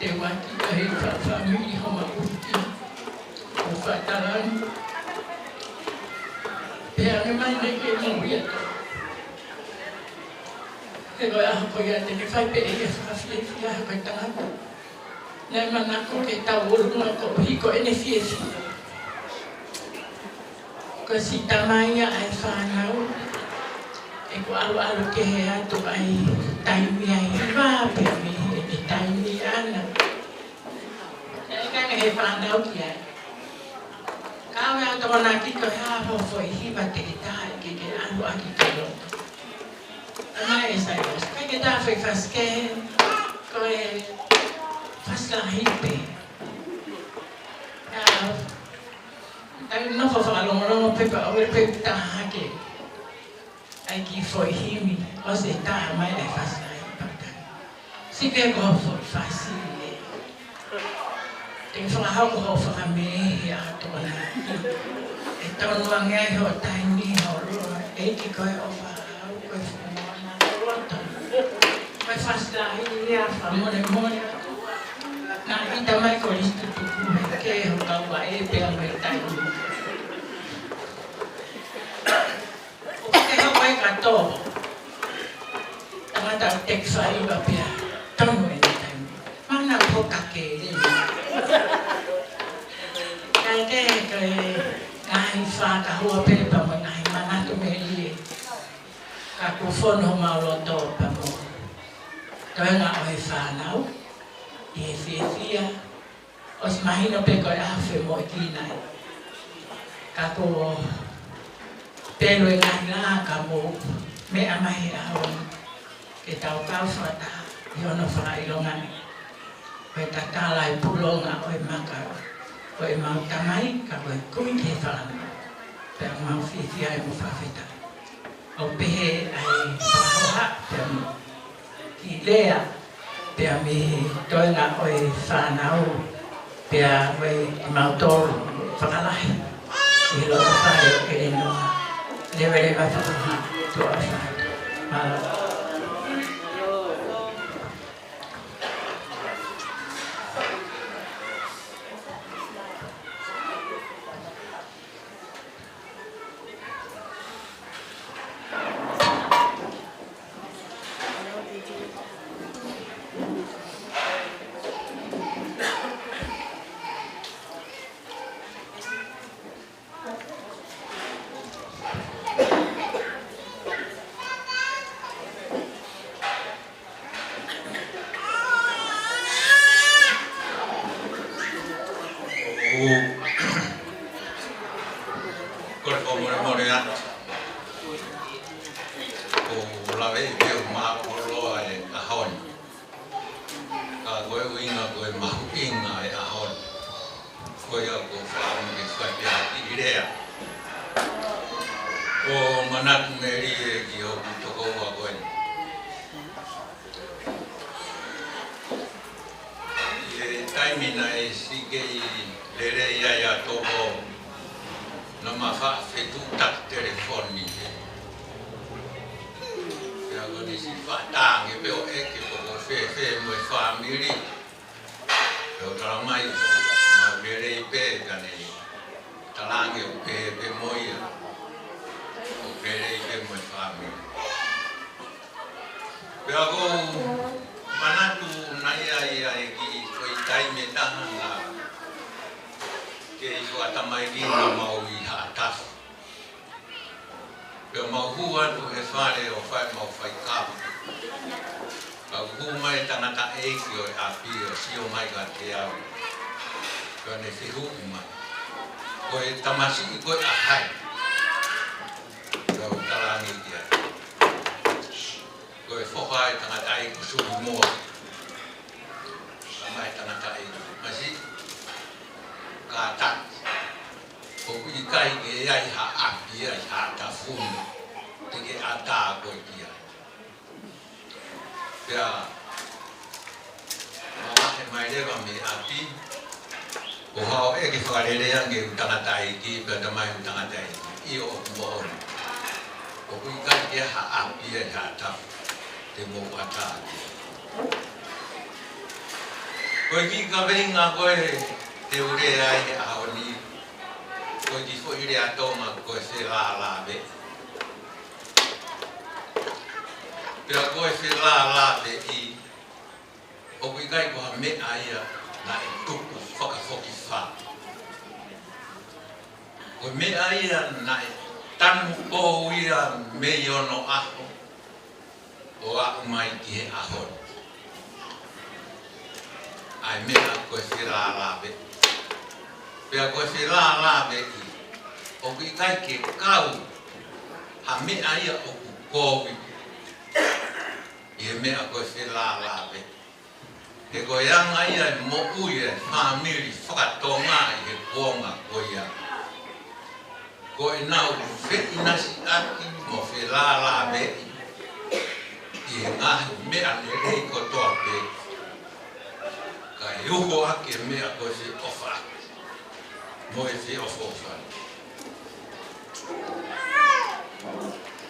teuaki ʻo e fa-, fāmili homau uki ʻo Fatalani. Pea ange mai ne ke mau ia. He ko e ʻaho ko ia te ne fai pē ʻe ia fakafiefia he ko e tangata naʻe manako ke tauʻolunga koeʻuhi ko ʻene fiefia. Ko e siʻi tamai ia ʻa e fānau, ʻoku ʻaluʻalu kehe atu ʻa e taimi ʻa e hiva pea mei he taimi ʻana. Naʻe ʻikai ke fānau ki ai. Ka ʻave ʻa Tokonaki ko e hā hoʻo foʻi hiva te ke tā ke ke ʻalu ʻaki ki loto. Ana e sai os. Kai ke tā foʻi fasi kehe, ko e fasi lahi pē. Ka, ʻai nofo fakalongolongo pē pea ʻoua pē tā hake ʻa e kiʻi foʻi himi, ʻosi tā mai ʻa e fasi lahi pea tā. Ke ko hoʻo fasi. Te fakahoko hoʻo fakamēhi ʻa tona. ʻE tonu ange ai hoʻo taimi, hoʻo loa. ʻEiki, ko e ʻofa au, ko e fakamoʻoni, ko e loto. Ko e fasi lahi ia, fakamolemole. Naʻe ʻita mai ko Lisiti tuku mai ke ho kau ʻa e pea mai taimi. ʻO ke hoko e kato. Tangata ʻo teki faiva pea. Tonu e taimi. Mana ko ka ke le. Kae kehe ko e ngaahi fakahua pē pea mo e ngaahi manatu melie. Ka kuo fonu homau loto pea mo e toenga ʻo e fānau. ʻI he fiefia. ʻOsi mahino pē ko e ʻaho femoʻuekina ai. Ka ko e pelu e ngaahi lā ka mou meʻa mai he ʻaho ni ke tau kau fakataha ʻi hono fakaʻilongaʻi. Ko e tatala e pulonga ʻo e maka ʻo ʻemau tamai ka ko e kumi ki he fānau. Pea mau fiefia ai mo fakafetaʻi. ʻO pehē ai pāhoha pea mo ki Lea, pea mei he toenga ʻo e fānau, pea mei mautolu fakalahi. ʻI he loto fale ʻo ʻElenoa, leveleva fakahā, tuʻa fā. Mālō. Ko e fakamolemole atu. ʻOku ou lave pē ʻo mālōlō e ʻaho ni. Ka ko e ʻuhinga ko e mahuʻinga e ʻaho ni. Ko ia ʻoku ou fakaʻamu ke fai pē ʻa e kiʻi lea. ʻO manatu melie ki hoku tokoua ko eni. ʻI he taimi naʻe siʻi kei lelei ai ʻa Tovo, naʻá ma faʻa fetuʻutaki telefoni. Pea ko ʻene siʻi faʻa talaange pē ʻo ʻeke pe ʻoku fēfē mo e fāmili. Pea u talamai, maʻu lelei pē, ka ne talaange ʻoku pehē pē mo ia. ʻOku lelei pē mo e fāmili. Pea ʻoku ou manatu naʻe ʻi ai e kiʻi foʻi taimi ʻe taha naʻe kei fakatamaiki naʻa mau ʻi Haʻatafu. Pea mau hū atu he fale ʻo fai ʻemau faikava. Pea hū mai e tangataʻeiki ʻo e ʻapi ʻo sio mai kiate au. Pea ne fehuʻi mai, ko e tamasiʻi ko ē ʻa hai? Pea u talaange ki ai, ko e foha ʻo e tangataʻeiki ʻo Suli Moa. Talamai e tangataʻeiki, masiʻi, kātaki. ʻOku ʻikai ke ʻi ai ha ʻapi ʻi Haʻatafu ni, te ke ʻatā koe ki ai. Pea ma vahe mai leva mei ʻapi, ʻo haʻu ʻo ʻeke fakalelei ange ʻeku tangataʻeiki, pea talamai ʻeku tangataʻeiki, ʻio ʻoku moʻoni. ʻOku ʻikai ke ʻi ai ha ʻapi ʻi Haʻatafu te mou ʻatā ki ai. Ko e kiʻi kaveinga ko ē te u lea ai he ʻaho ni, ko e kiʻi foʻi lea Tonga ko e felālāveʻi. Pea ko e felālāveʻi, ʻoku ʻikai ko ha meʻa ia naʻe tupu fakafokifā. Ko e meʻa ia naʻe tanu pou ia mei onoʻaho ʻo aʻu mai ki he ʻaho ni. ʻA e meʻa ko e felālāveʻi. Pea ko e felālāveʻi, ʻoku ʻikai ke kau ha meʻa ia ʻoku kovi ʻi he meʻa ko e felālāveʻi. He ko e anga ia e moʻui e fāmili fakatonga ʻi he kuonga ko ia. Ko ʻenau feʻinasiʻaki mo felālāveʻi ʻi he ngaahi meʻa lelei kotoa pē ʻOfoʻofa.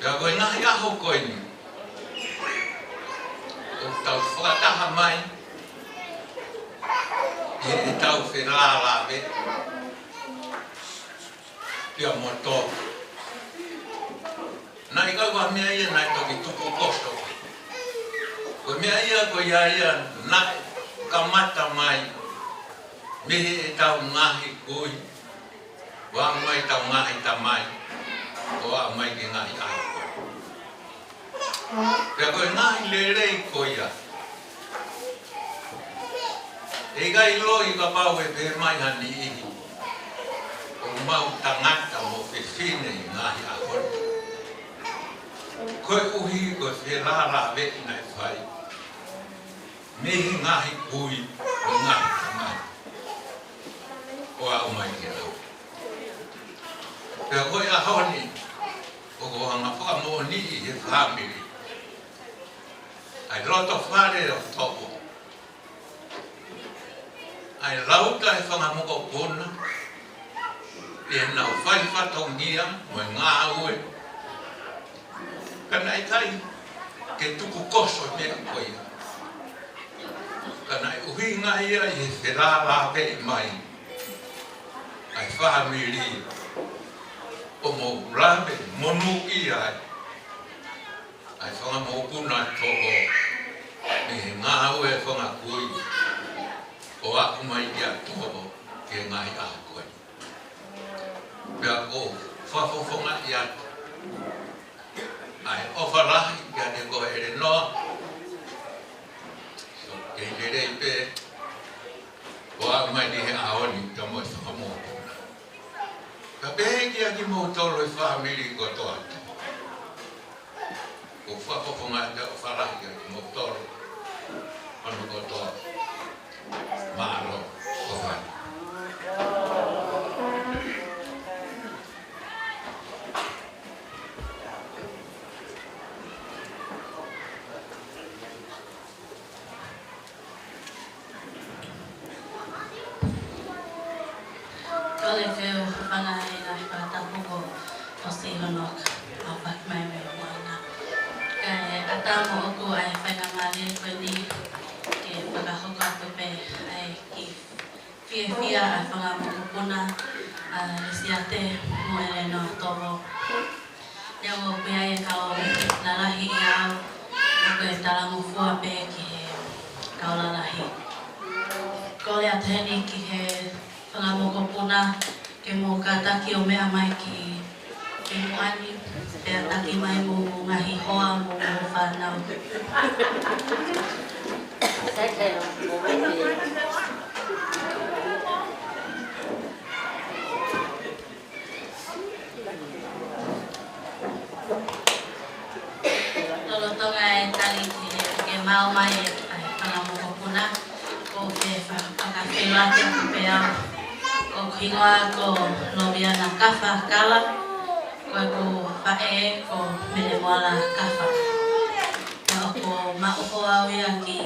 Pea ko e ngaahi ʻaho ko eni, ʻoku tau fakataha mai ʻi heʻetau felālāveʻi pea mo Tovo. Naʻe ʻikai ko ha meʻa ia naʻe toki tukukoso. Ko e meʻa ia ko ia ia naʻe kamata mai mei heʻetau ngaahi kui, ʻo aʻu mai ʻetau ngaahi tamai, ʻo aʻu mai ki he ngaahi ʻaho. Pea ko e ngaahi lelei ko ia, ʻe ʻikai loi kapau ʻe pehē mai ha niʻihi ʻoku mau tangata mo fefine ʻi he ngaahi ʻaho ni. Koeʻuhi ko e felālāveʻi naʻe fai mei he ngaahi kui mo e ngaahi tamai, ʻo aʻu mai ki he ʻaho. Pea ko e ʻaho ni, ʻoku ou hanga ʻo fakamoʻoniʻi ʻi he fāmili ʻa e loto fale ʻo Tovo, ʻa e lauta ʻa e fanga mokopuna ʻi heʻenau fai fatongia mo e ngāue. Ka naʻe ʻikai ke tukukoso e meʻa ko ia. Ka naʻe ʻuhinga ia ʻi he felālāveʻi mai ʻa e fāmili, ʻo mou lave monūʻia ai ʻa e fanga mokopuna ʻo Tovo, mei he ngāue ʻa e fanga kui, ʻo aʻu mai kia Tovo ki he ngaahi ʻaho ko eni. Pea ʻoku ou fakafofongaʻi atu ʻa e ʻofa lahi kiate koe ʻElenoa, ʻoku ke lelei pē, ʻo aʻu mai ki he ʻaho ni pea mo e fanga mokopuna. Ka pehē kia kimoutolu e fāmili kotoa. ʻOku ou fakafofongaʻi atu e ʻofa lahi kiate kimoutolu hono kotoa. Mālō, ʻofa. Kole ke u hūfanga he ngaahi fakatapu kuo ʻosi hono ʻaofaki mai mei Moana. Kae ʻatā moʻoku ʻa e faingamālie ko eni ke fakahoko atu pē ʻa e kiʻi fiefia ʻa e fanga mokopuna, ʻa Lisiate mo ʻElenoa Tovo. Neongo ʻoku ʻi ai e kau lalahi ʻiate au, ʻoku ou talangofua pē ki he kau lalahi. Kole atu heni ki he fanga mokopuna ke mou kātaki ʻo meʻa mai ki, ki Moana, pea taki mai mo e ngaahi hoa mo e fānau. Lolotonga e tali ke, ke maʻu mai ʻa e fanga mokopuna, ʻoku ou fie fa-, fakafeʻiloaki atu pē au. Ko hoku hingoa ko Loviana Kafa Kala, ko ʻeku faʻē ko Mele Moala Kafa. Pea ʻoku ou maʻu hoa au ia ki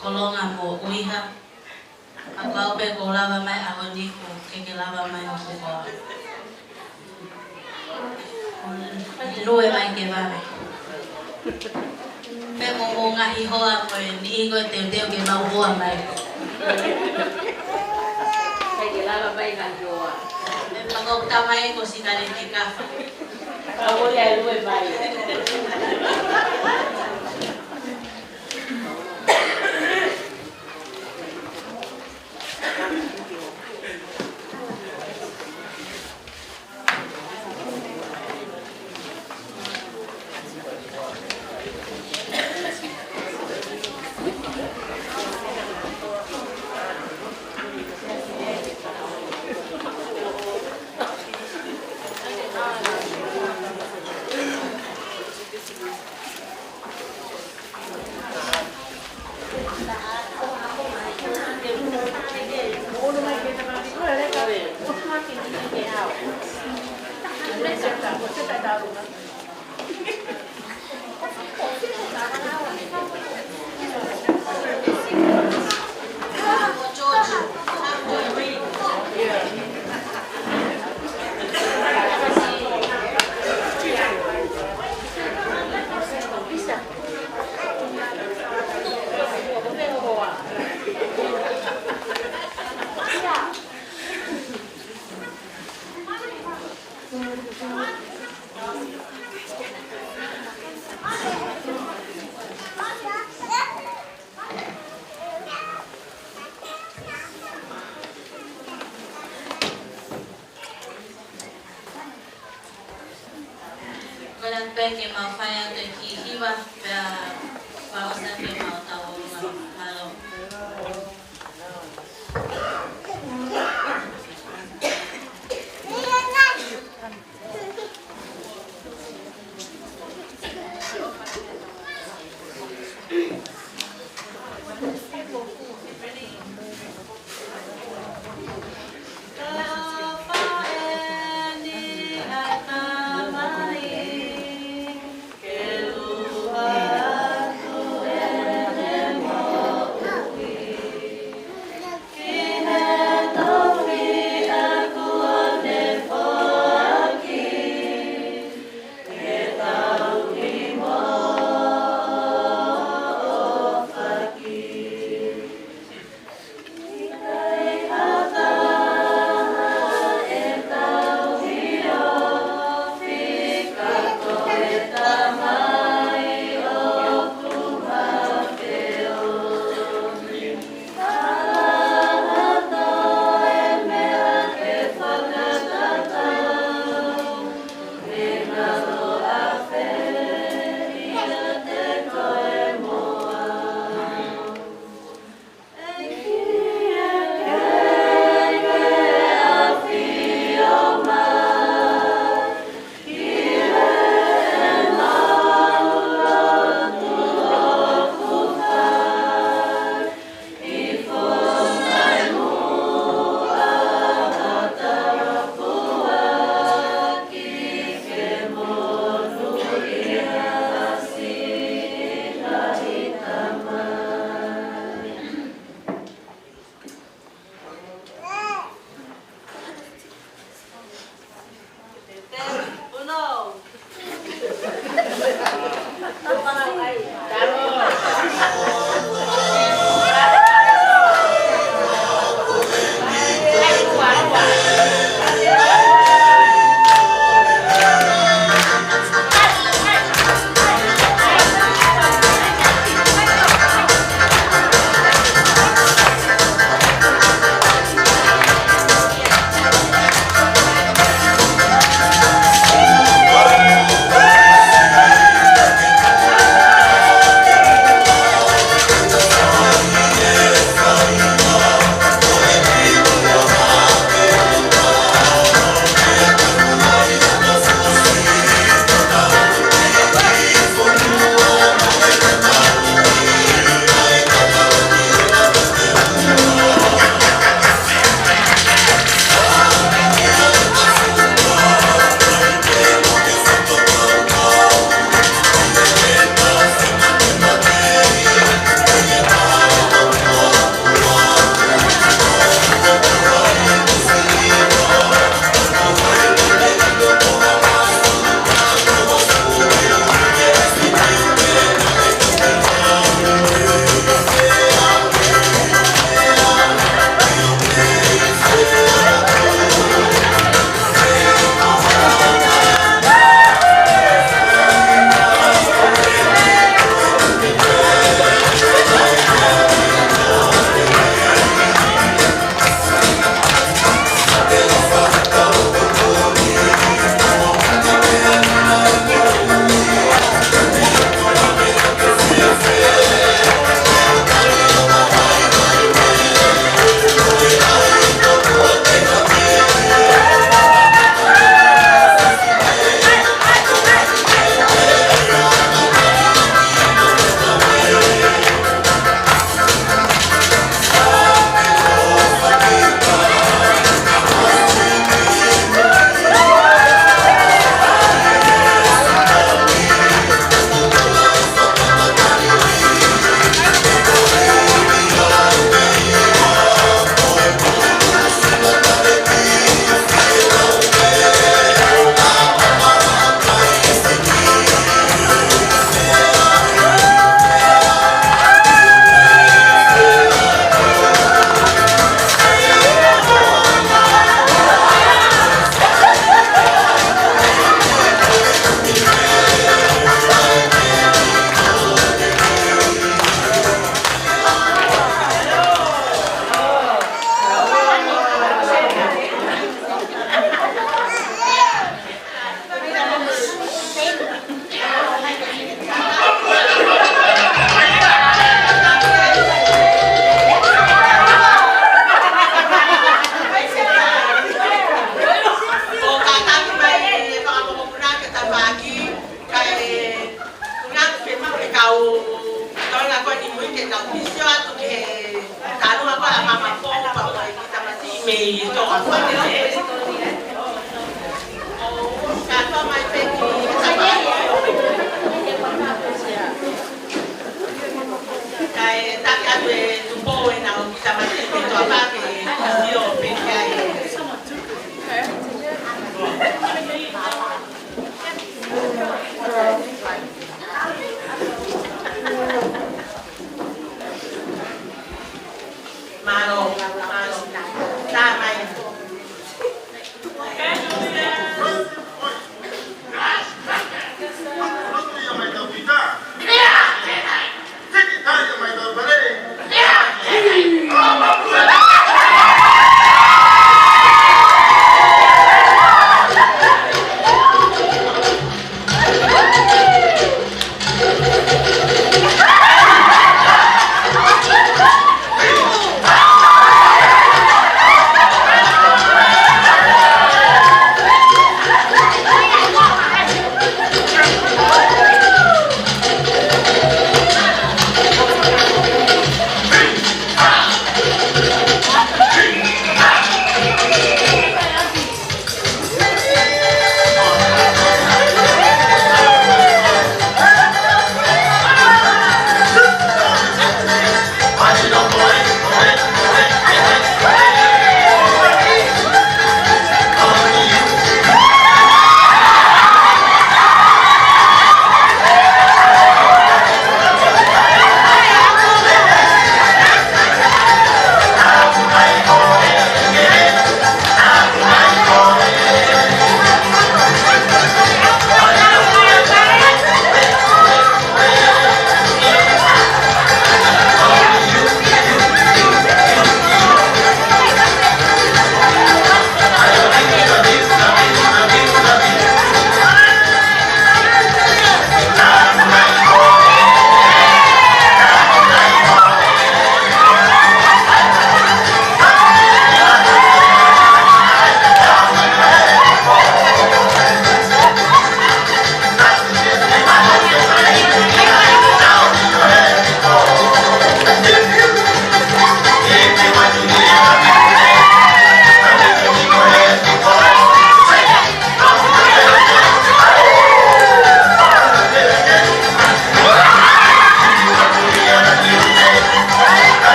Kolonga mo ʻUiha. ʻA ko au pē kuo lava mai ʻaho ni, ʻoku ou kei lava mai hoku hoa. Lue mai ke vave. Pea mo hoʻomou ngaahi hoa ko eni, ko e teuteu ke mau hoa mai. Kei lava mai ngaahi hoa. Pea mo hoku tamai ko Sikaleti Kafa. Ka ʻoku ou lue mai. Ke mau fai atu e kiʻi hiva, pea kuo ʻosi ke mau tau ʻo mālō. Kae taki atu e Tupou ʻenau kiʻi tāmateʻi pē toa pā ke sio pē ki ai. Mālō, mālō. Tā mai.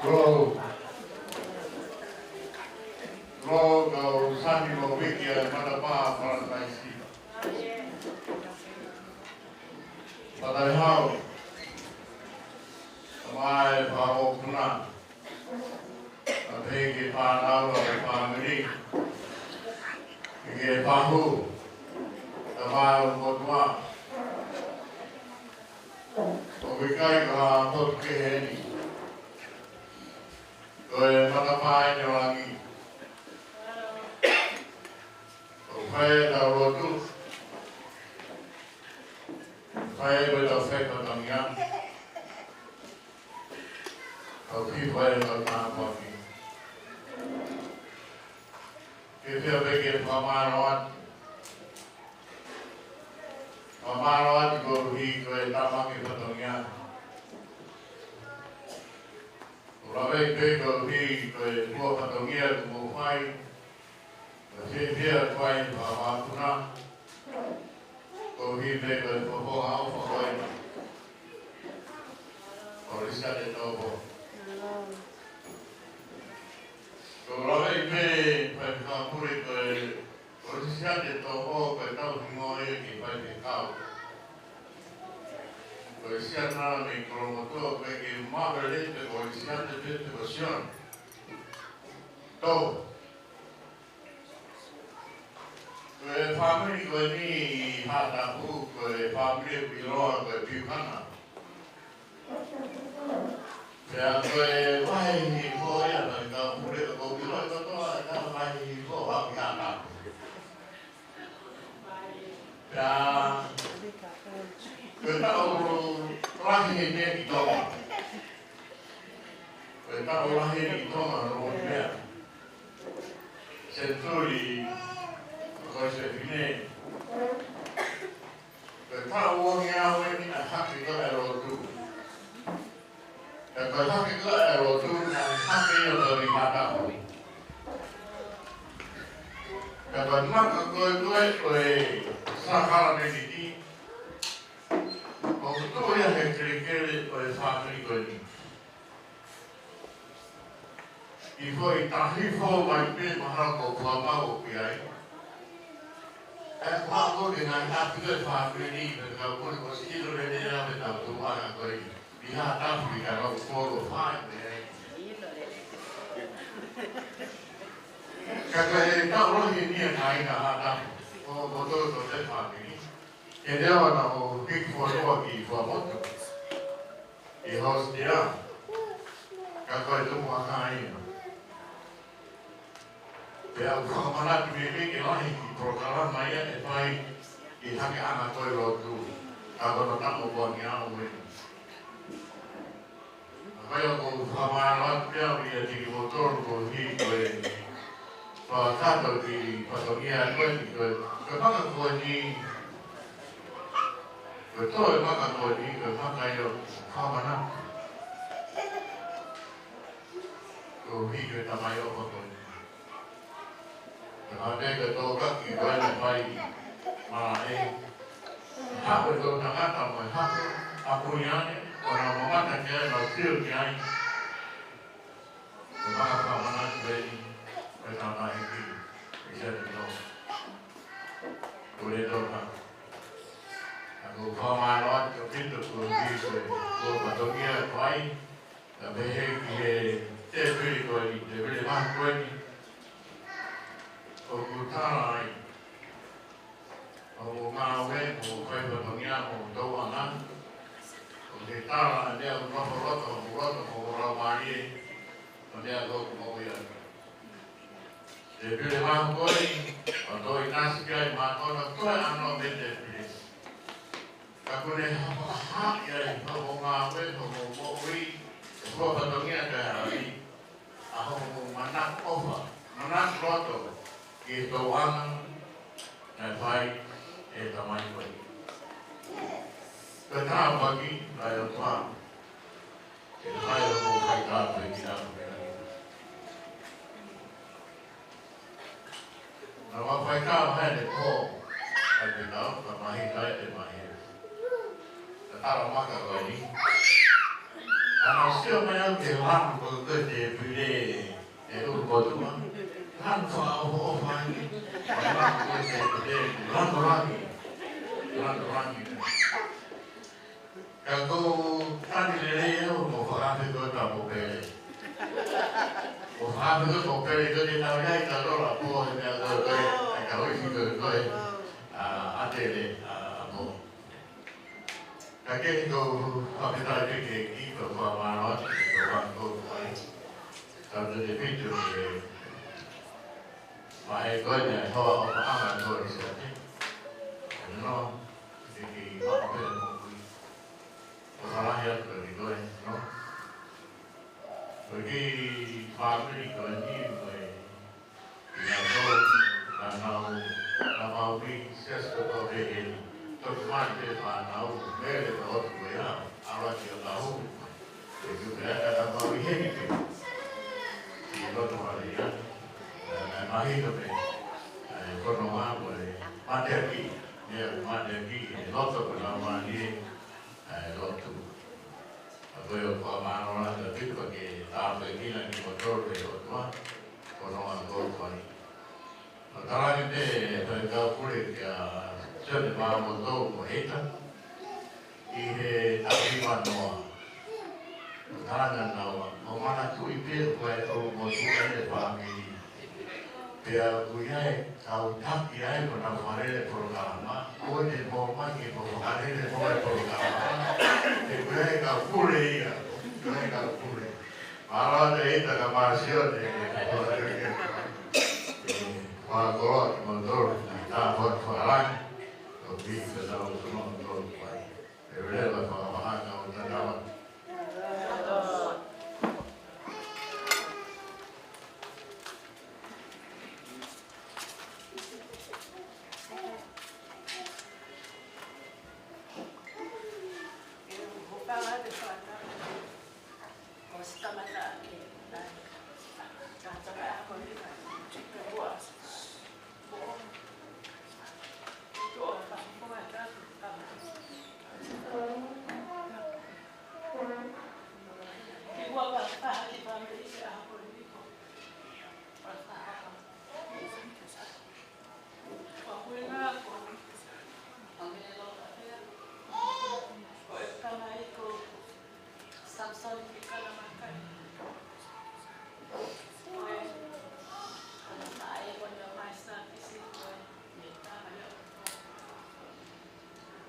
Kuo, kuo kau sani mo viki ʻa e matapā Palataisi. Fakalehau, tamai fakamokopuna, ʻa e pehē ki he fānau ʻa e fāmili, ki he fahu, tamai ʻo e motuʻa, ʻoku ʻikai ko ha potu kehe eni. Ko e matapā eni ʻo langi. ʻOku fai ʻetau lotu. Fai ʻetau fai fatongia. ʻOku fai ʻetau tāpuaki. Ke fia pē ke fakamālō atu. Fakamālō atu koeʻuhi ko e tāpuaki fatongia. ʻOku lave pē koeʻuhi ko e fua fatongia kuo mou fai. Ko e fiefia ko ē ʻi he fakamākuna. Koeʻuhi pē ko e fofonga ʻofa ko ē ʻo Lisa Tetopo. Siate Toho, ko e tau hingoa ia ki he faifekau. Ko e siana mei Kolomotuʻa, ko e ke mavele pe ko e siate pe te ko Siana. Tō. Ko e fāmili ko eni ʻi Haʻatapu, ko e fāmili ʻoku ʻiloa ko e Piukana. Pea ko e vahe hihifo ia, naʻe ka pule ko Piukana kotoa, ka vahe hihifo, au ki Haʻatapu. Pea, ko e taʻu lahi eni ki Tonga. Ko e taʻu lahi eni ki Tonga, no o mea. Senituli, ko e se fine. Ko e taʻu ua ngeau eni naʻe hake ko e lotu. Ka ko e hake ko e lotu, naʻe hake ia ko e ʻi Haʻatapu. Ka ko e maka ko e ko e ko e sākalamēniti, ʻoku tuʻu ia he kelekele ʻo e fāmili ko eni. ʻI foʻi tahi fo mai pē mahalo ko Kuamau ʻoku ʻi ai. ʻE Kuamau ke ngaahi ʻapi ko e fāmili, pe ka ko e ko Silo Lele ʻa me tau tuʻu ʻa ko e ʻi Haʻatapu ʻi ka lau kolo fai pē ai. Ka ko e taʻu lahi eni ia kāinga Haʻatapu, ʻo, ʻo tō tō te fāmili. Ke leo ana ʻo hiki fua loa ki Fuaʻamotu. ʻI Hosea. Ka ko e tupu a kāinga. Pea u fakamanatu mei mei ke lahi ki polokalama ia ʻe fai ki hakeʻanga ko e lotu. Ka ko e taʻu ua ngeau eni. ʻA ia ʻoku ou fakamālō atu pē au ia kimoutolu koeʻuhi ko e fakataha ki he fatongia ko eni, ko e, ko e maka ko eni, ko e toe maka ko eni, ko e maka ia ʻoku ou fakamālō atu. Koeʻuhi ko e tamai ʻofa ko eni. Ka hane ka tō kaki ko ena pai ma e. Haʻu e tō tangata mo e haku, a pui ane, ko na mamata ki ai, na tio ki ai. Ko na ka mana ki ai, ko na mai ki, ki se te tō. Ko le tō ka. A ko whamāloa ki o pito ko ki ko, ko ka tō ki a pai. Ka pehē ki he tēpile ko eni, tēpile maha ko eni. ʻOku tala ai. ʻOku ngāue, ʻoku fai fatongia, ʻoku tauʻanga. ʻOku ke tala, ʻa mea ʻoku nofo loto, ʻoku loto, ʻoku lau mālie. ʻA mea ʻoku mau ia. Tēpile maha ko eni, ʻo toi nasi kai mākona, ko e ano me tēpile. Ka ko ne hapa ha ia e hapa ngāue, hapa moʻui, e hapa fatongia ka e haʻi, ʻa hoʻo manako ʻofa, manako loto, ki he tauʻanga, naʻe fai, ʻe tamai ko ē. Ko e tāpuaki, ʻa e ʻOtua, ʻe fai ʻo ko fai tāpuaki ki nā ko ē. Na wa fai ka wa hele ko. Ai te kau, ka mahi kai te mahi. Ka tala maka ko ni. Ana sio mai au ke lanu ko ko te pile. E uru ko tuma. Lanu fa o o fai. Lanu ko te pile. Lanu rangi. Lanu rangi. Ka ko tani lelei au, mo fakafe ko ta mo pele. Mo fakafe ko mo pele ko te tau iai ka lola po he mea ko ko e, ai ka hoi fi ko ko e, a, a tele, a, a mo. Ka ke ko fakafe tai ke ke ki ko ko a mano atu, ko ko a ko ko ai. Ka te te fitu ke, ma e ko e mea hoa o ka anga ko e se ate. No, ke ke i ma pele mo kui. ʻO ka lahi atu ki koe, no? Ko e kiʻi fāmili ko eni, ko e, ʻi a tau, ka nau, ka mau ki, siasi ko tau he heni. Toki mai te whānau, mele ka hotu ko ia, awa ki a tau. E kiʻi pea ka ka mau i heni ke. Ki loto wale ia. Ka, ka mahino me, e, kono wa, ko e, mateaki. Ia, mateaki, e loto ko lau mani, e, lotu. A koe ʻoku ou fakamālō lahi ʻaupito ke tāpuekina kimoutolu ʻe he ʻOtua, ko hono ʻofa ko eni. Talaange pē ʻe he Faifekau Pule kia Sione Maʻamoto mo Eita ʻi he taʻu hiva noa. Talaange naua, ʻoku ou manatuʻi pē ʻoku ʻi ai ʻa e motuʻa ʻi he fāmili. Pea ʻoku ʻi ai, kau taki ai ko ʻenau fakalele polokalama, ko e te mou mai ke mou fakalele mo e polokalama. He ʻoku ʻi ai kau pule ia, ʻoku ʻi ai kau pule. Mālō ʻaupito Eita kae ʻumaʻā Sione, ʻe, fakakoloa kimoutolu, tā fakalangi, ʻo piki ka tau sono tolu pai. ʻE leva fakavaha ka o tanawa.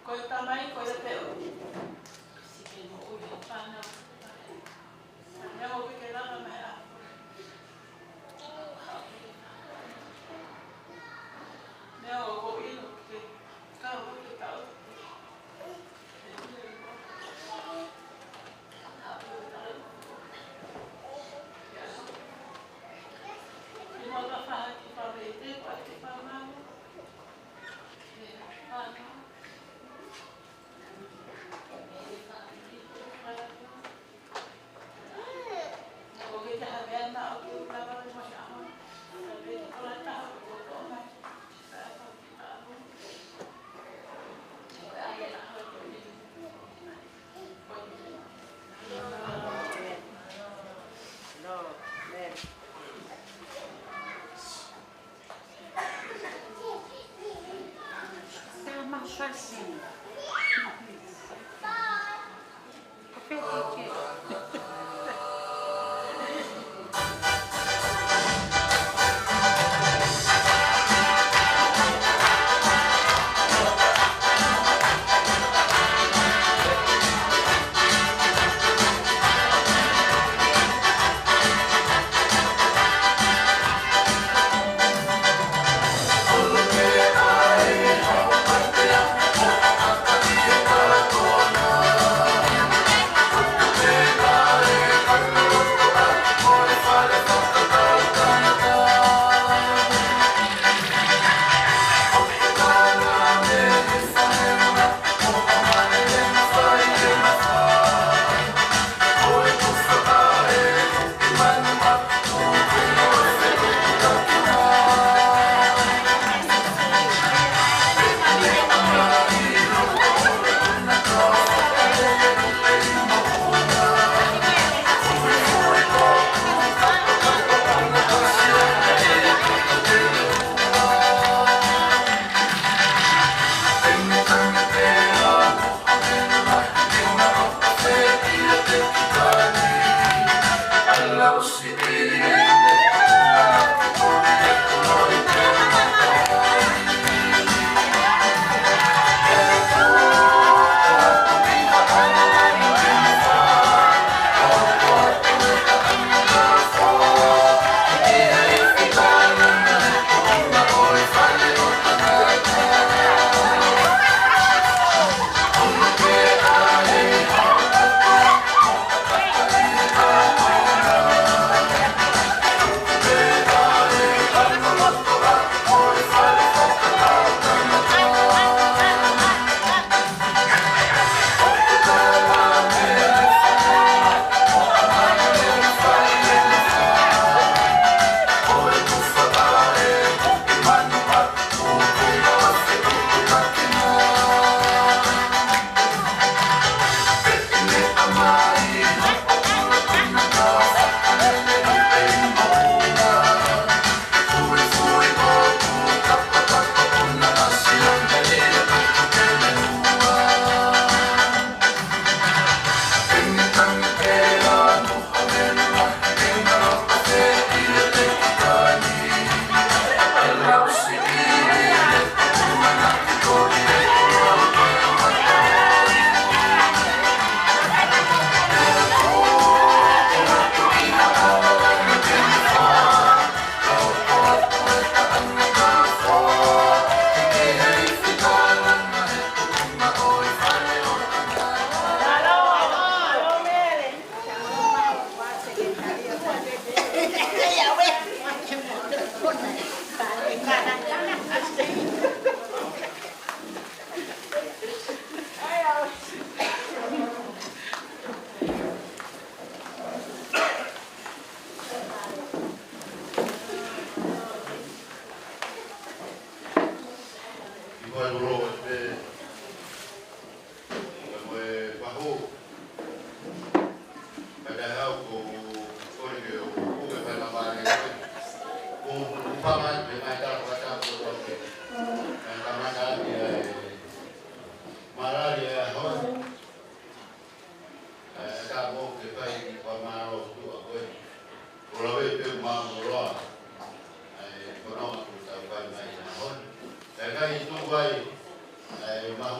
Ko e tamai ko ia pē ʻoku sike mo ui he fānau. Sa mea o ke lava mai a. Mea o ko ino ke kau ke kau. Imo ka faha ki pa me te ko ake pa mau.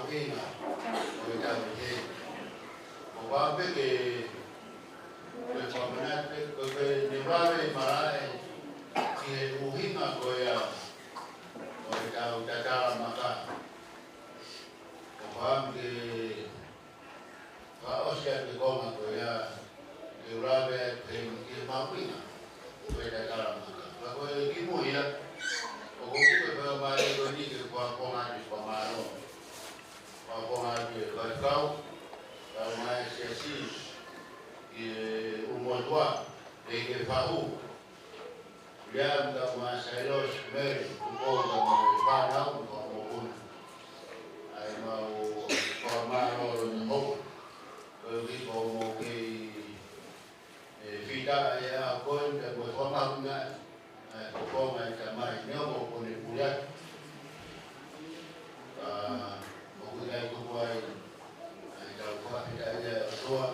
ʻuhinga ʻo e tau te. ʻOku ou pehē ke, ke fakamanatu pē, ko e, ke ne vave malaʻe ki he ʻuhinga ko ia ʻo e tau tatala maka. ʻOku ou pehē ke fakaʻosi atu e konga ko ia, ke u lave atu heni ki he mahuʻinga ʻo e tatala maka. Ka ko e kimuʻa ia, ʻoku ou pehē pē mai ko eni ke fakakonga atu e fakamālō. Fakakonga atu e faifekau, kau mai e siasi, ki he ʻulumotuʻa, ʻEiki Fahu, Liam, kau mai Sailosi, Mele, Tupou, kau mai e fānau, mo e kau mokopuna. ʻA ia mau fakamālō ʻaupito. Ko e ʻuhi ko hoʻomou kei, ē, fita ʻa e ʻaho ko eni, pea mo e fakamahuʻinga ʻa e fofonga ʻo e Tamai, neongo kuo ne pule atu. Ka ʻoku ʻikai tuku ai ʻa e tau fakafetaʻi ʻa e ʻOtua,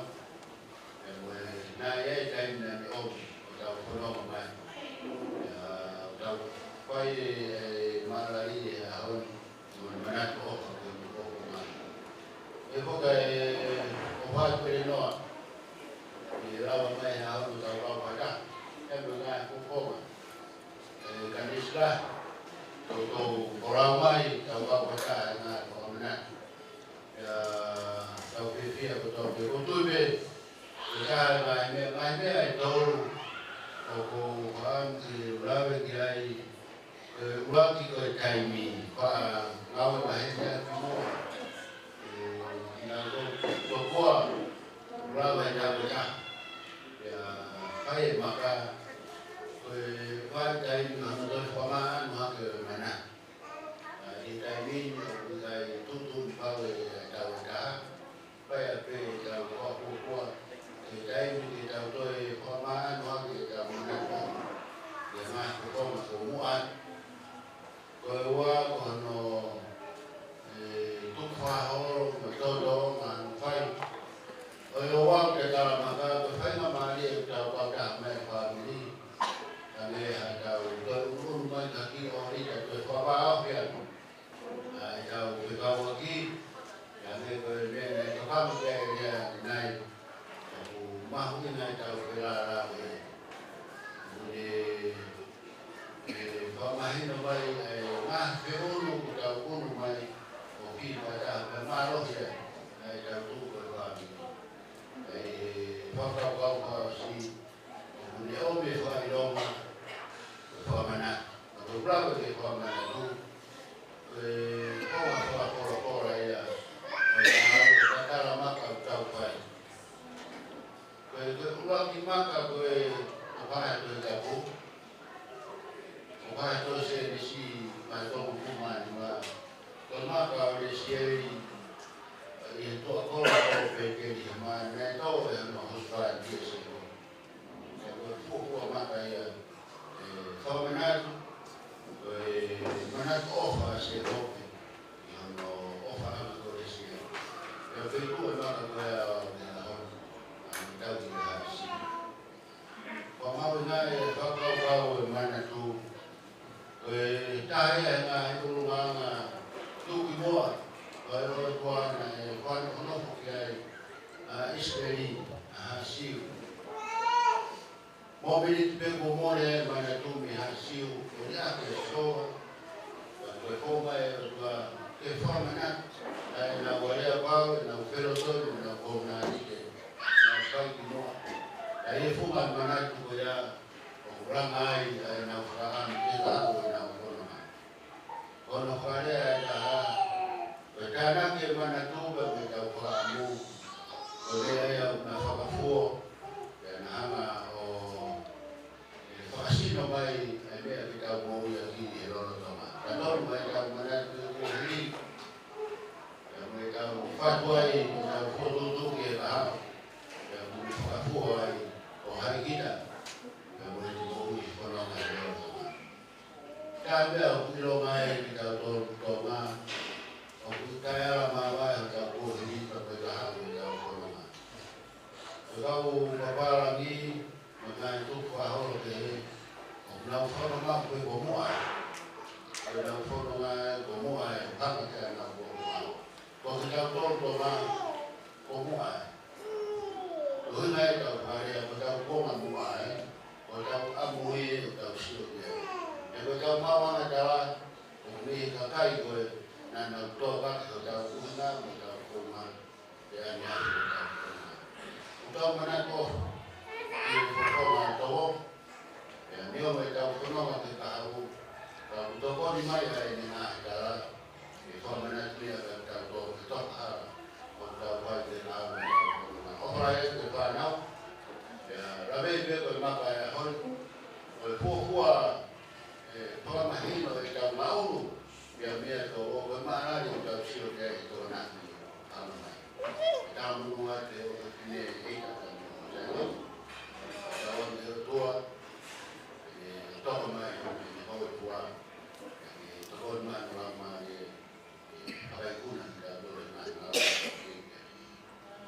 ʻa ia ko e naʻe ʻi ai e taimi naʻa ne ʻomi ʻo tau fononga mai. ʻA ia ʻoku tau fai e, e mālali he ʻaho ni, mo e manatu ʻofa ke mou koko mai. ʻE foka e, ʻo fai pele noa, ʻe lava mai he ʻaho ni tau kau fakataha, ʻa e meʻa ngaahi fofonga. ʻE, ka ne sila, tau tau kau mai, tau kau fakataha, ʻa e ngaahi fakamanatu. ʻIo, tau fiefia ko tau pē, ʻoku ou tui pē, ʻe taha e ngaahi meʻa, ngaahi meʻa ʻe tolu ʻoku ou fakaʻamu ke u lave ki ai, ʻe, ʻuluaki ko e taimi, faʻa ngāue maheni atu ki muʻa. ʻE, ʻi he tau tokua, u lave ʻi he tau ʻe taha. ʻIo, fai e maka, ko e fai taimi naʻa nau toe fakamaʻanu hake ʻo e mana. ʻA, ʻi he taimi ni ʻoku ʻikai tuʻutuʻuni pau e tau ʻe taha. Pea pē tau kua kua kua. ʻI he taimi ni tau toe fakamaʻanu hake e tau manatu. ʻI he ngaahi fofonga ko muʻa. Ko e ua ko hono, ē, tukufakaholo mo e totolo mo hono fai. ʻO e ua ko e tatala maka, ko e faingamālie ʻetau kautaha mai e fāmili. Ka ne ha tau toe ʻunuʻunu mai ka ki o ita toe fakavā ofi atu. ʻA e tau fekauʻaki. Ka ne ko e meʻa ne tokanga ki ai e lea ni nai. ʻOku mahuʻinga ʻetau felālāveʻi. ʻOku ne ʻE fakamahino mai ʻa e ngaahi feʻunu ʻoku tau ʻunu mai ʻo kī fakataha pea mālohi ai ʻa e tau tuʻu ko e fāmili. ʻA e fakakaukau fakaʻosi ʻoku ne ʻomi e fakaʻilonga ʻo e fakamanatu. Ka ko e ʻuluaki ke fakamanatu, ko e konga fakapolopolo ia ʻo e ngaahi tatala maka ʻoku tau fai. Ko e, ko e ʻuluaki maka ko e ʻoku ʻi he Tohi Tapu. ʻOku ʻi he tohi Sēnesi vahe tolu pea nima. Ko e maka ʻo Lesieli, ʻi he toʻa kolo ʻo Pētelihema, naʻe tō ʻe hono husepāniti ʻe Sēkope. Ko e fuofua maka ia, ʻe, fakamanatu, ko e manatu ʻofa ʻa Sēkope, ʻi hono ʻofaʻanga ko Lesieli. ʻE, ko e ʻuluaki maka ko ia ʻo e ʻaho ni, ʻa, tau ki he hasi. Ko e mahuʻinga e fakakaukau e manatu, ko e taha ia e ngaahi ʻulungaanga tuʻukimuʻa ʻo e ʻOtua naʻe fakaʻofoʻofa ki ai ʻa ʻIsileli, ʻa e Siu. Mōmeniti pē kuo mole e manatu mei he Siu, ʻo liʻaki ʻe Sihova, ka ko e founga e ʻOtua ke fakamanatu, ʻa ʻenau aleapau, ʻenau felotoi, ʻenau kovinānite, ʻenau fai ki muʻa. ʻA ia e funga manatu ko ia, ʻoku langa ai ʻa ʻenau fakaʻamu ke tau ʻenau fononga. Ko hono fakalea ʻe taha, ko e tānaki e manatu pea mo ʻetau fakaʻamu, ko e meʻa ia ʻoku na fakafuo, pea na hanga ʻo, ʻe, fakasino mai ʻa e meʻa ke tau moʻui ʻaki ʻi he lolotonga. Ka tonu mai ʻetau manatu ʻi he kuohili, pea mo ʻetau fatu ai, ʻetau fokotuʻutuʻu ki he kahaʻu, pea mo e fakafuo ai ʻo hai kita, pea mo e moʻui fononga ʻi he lolotonga. Ka meʻa ʻoku ʻilonga ai kitautolu Tonga, ʻoku ʻikai ala māvae hotau kuohili ka ko e kahaʻu ʻetau fononga. Ko e kau papālangi, mo e ngaahi tukufakaholo kehe, ʻoku nau fononga ko e ko muʻa. Ko ʻenau fononga ko muʻa e hanga ki ai ʻenau fononga. Tau tolu tō mai, ko muʻa ē. Ko e ʻuhinga ʻetau fale, ko ʻetau konga muʻa ē. Ko ʻetau ʻamu ē, ʻo tau sio ki ai. He ko ʻetau maʻuʻanga tala, ʻoku mei he kakai ko ē, naʻa nau tō hake hotau ʻuhinga, mo ʻetau konga, ʻi he ʻaneafi ʻo ʻetau konga. ʻOku tau manako, ʻi he fofonga tō, ʻi he ʻaneafi ʻo ʻetau konga ke kahaʻu, ka ʻoku tokoni mai ai ʻene ngaahi tala, ʻi he fakamanatu ia ka tau tō ke toka hala, ʻo tau fai ke kahaʻu ʻi he konga. ʻOfa lahi atu ki he fānau, ʻi he lave pē ko e maka ʻa e ʻaho ni, ko e fuofua ʻe fakamahino ʻetau maʻulu, ʻi he meʻa ko ē ʻoku mālali ʻo tau sio ki ai he Tokonaki ʻa mai. Tau monū atu he ʻOtua ʻi he ʻEiki Tapu mo e Tamai. Tau ʻomi he ʻOtua, ʻe toko mai, ʻe hoi pua, ʻe toko mai, ʻe lama, ʻe fakaikuna, ʻe tau mai, ʻe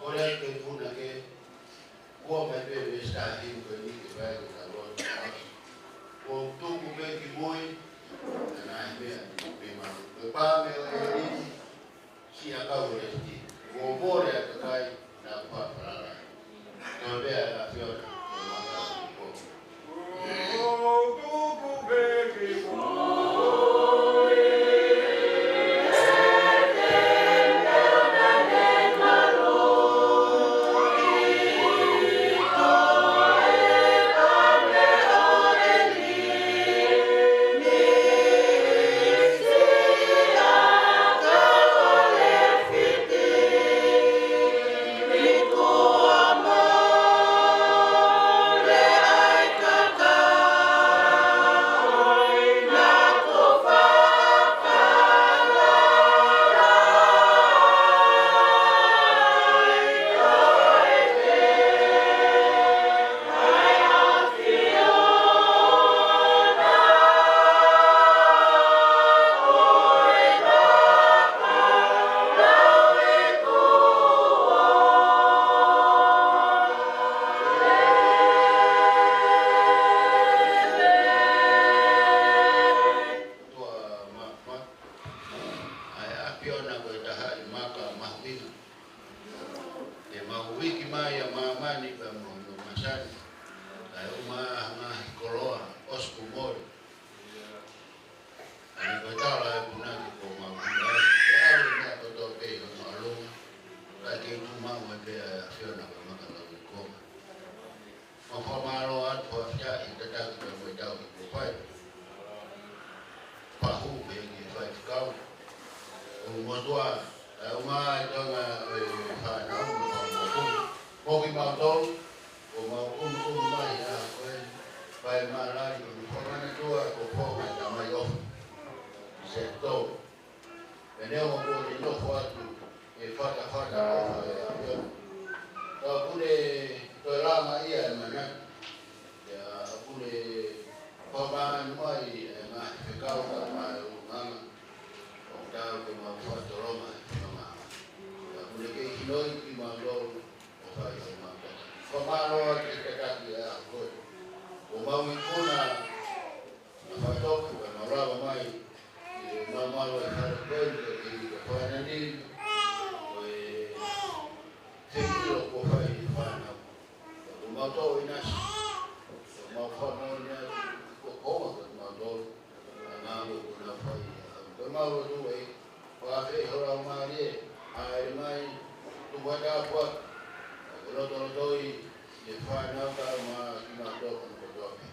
Kole atu ke puna ke, kuo mai pē veesi taha hiva ko eni ke fai ke tau lotu. Kuo tuku pē ki mui, naʻa nai meʻa ni, meʻa malu. Ko e pā meʻa ʻo e ni, siʻa kau ʻo e ti. Kuo mole ʻa e kakai, naʻa kuo falala. Ko e meʻa ʻa e ʻAfiona, ko e maka ʻo e kuo. ʻA e ʻAfiona ko e taha ʻi maka mahuʻinga. Ke mau uiki mai ʻa māmani pea mo hono masani. Kae ʻuma ʻa e ngaahi koloa, ʻosi kuo mole. ʻA ia ko e tala ʻe punake kuo mau hū ai. Ke ʻalu ʻa e meʻa kotoa pē ʻi hono ʻalunga. Kae kei tuʻu maʻu ai pē ʻa e ʻAfiona ko e maka lauikuonga. Mau fakamālō atu ʻa e ʻi he tataki pea mo e tau kuo fai. Pea hū pē ki he faifekau. ʻO motuʻa, ʻa e ʻuma ʻa e tonga ʻo e fānau, mo mau moku. Mo kimautolu, ʻo mau ʻunuʻunu mai ʻa ko e fai mālali, ʻo mau fakamanatua, ko Fonga Tamai ʻOfa. Seto. Pea neongo kuo te nofo atu, ʻe fatafata ʻofa ʻa e ʻAfiona. Ka ʻoku ne toe langa ia ʻa e manatu. Pea ʻoku ne fakamāʻanu mai ʻa e ngaahi fekau ka mai ʻulungaanga. ʻOku tau ke mau fakatolonga ʻi he fononga. Pea ʻoku ne kei hinoi kimautolu ʻo fai ʻa e mau tataki. Fakamālō atu ki he tataki ʻa e ʻaho ko ē. ʻO mau ikuna, naʻa faitoka pea mau lava mai, ʻi he mau malu ʻa e fale ko eni, ko e, ko e fānani, ko e fekilo kuo fai ʻe he fānau. Ko mau tō ʻinasi, ko mau fānau ni atu, ko koa ko mau tō, ʻa e ngāue kuo nau fai, ko mau lotu ē, Fakafeʻi ho laumālie, ʻa e mai, tuku ha tāpuaki, ʻa e lotolotoi, ʻi he fānau ka mo kimautolu kotoa pē.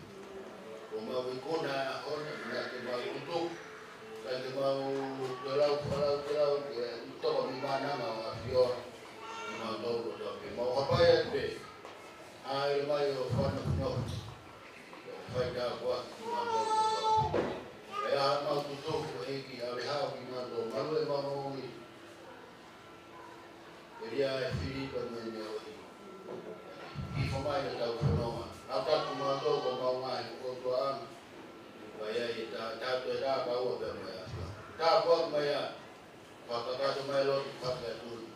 Ko mau ikuna ʻa e ʻaho ni, naʻa ke mau tuku, naʻa ke mau toe lau, falau, toe lau, ke toko mi mana ma ʻafio, kimautolu kotoa pē. Mau hapai atu pē, ʻa e mai ʻo fana fino. Fai tāpuaki kimautolu kotoa pē. ʻA e ʻaho mau tutuku ʻEiki ʻave hao kimautolu malu ʻe mau moʻui. ʻElia e fili pea mo e meʻa ʻo e. Hifo mai ʻo tau fononga. Nau tatu kimautolu ko mau ngaahi kotoa ʻana. Vai ai e tā, tatu e tā kaua pea mo e ʻAfiona. Tāpuaki mai ā. Fakakakato mai lotu fakaʻatuna.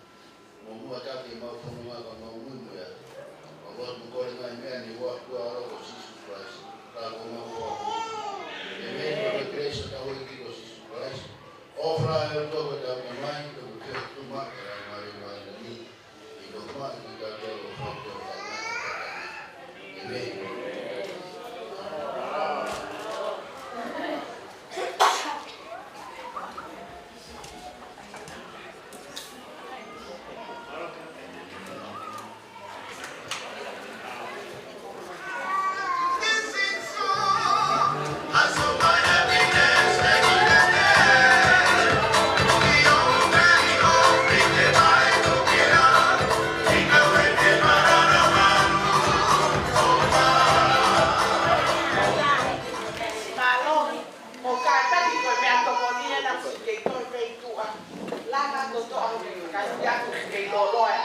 Mo muʻa taki mau fononga ka mau muimui atu. Mau lotu mo kole ngaahi meʻa ni ʻi he huafa ʻo ho ʻAlo ko Sīsū Kalaisi. Ka ko mau huafa. ʻĒmeni. Ko e kelesi ʻa hotau ʻEiki ko Sīsū Kalaisi. ʻOfa ʻa e ʻOtua ko hotau Tamai, ko e feohi ʻa e Laumālie Atu atu kei loloa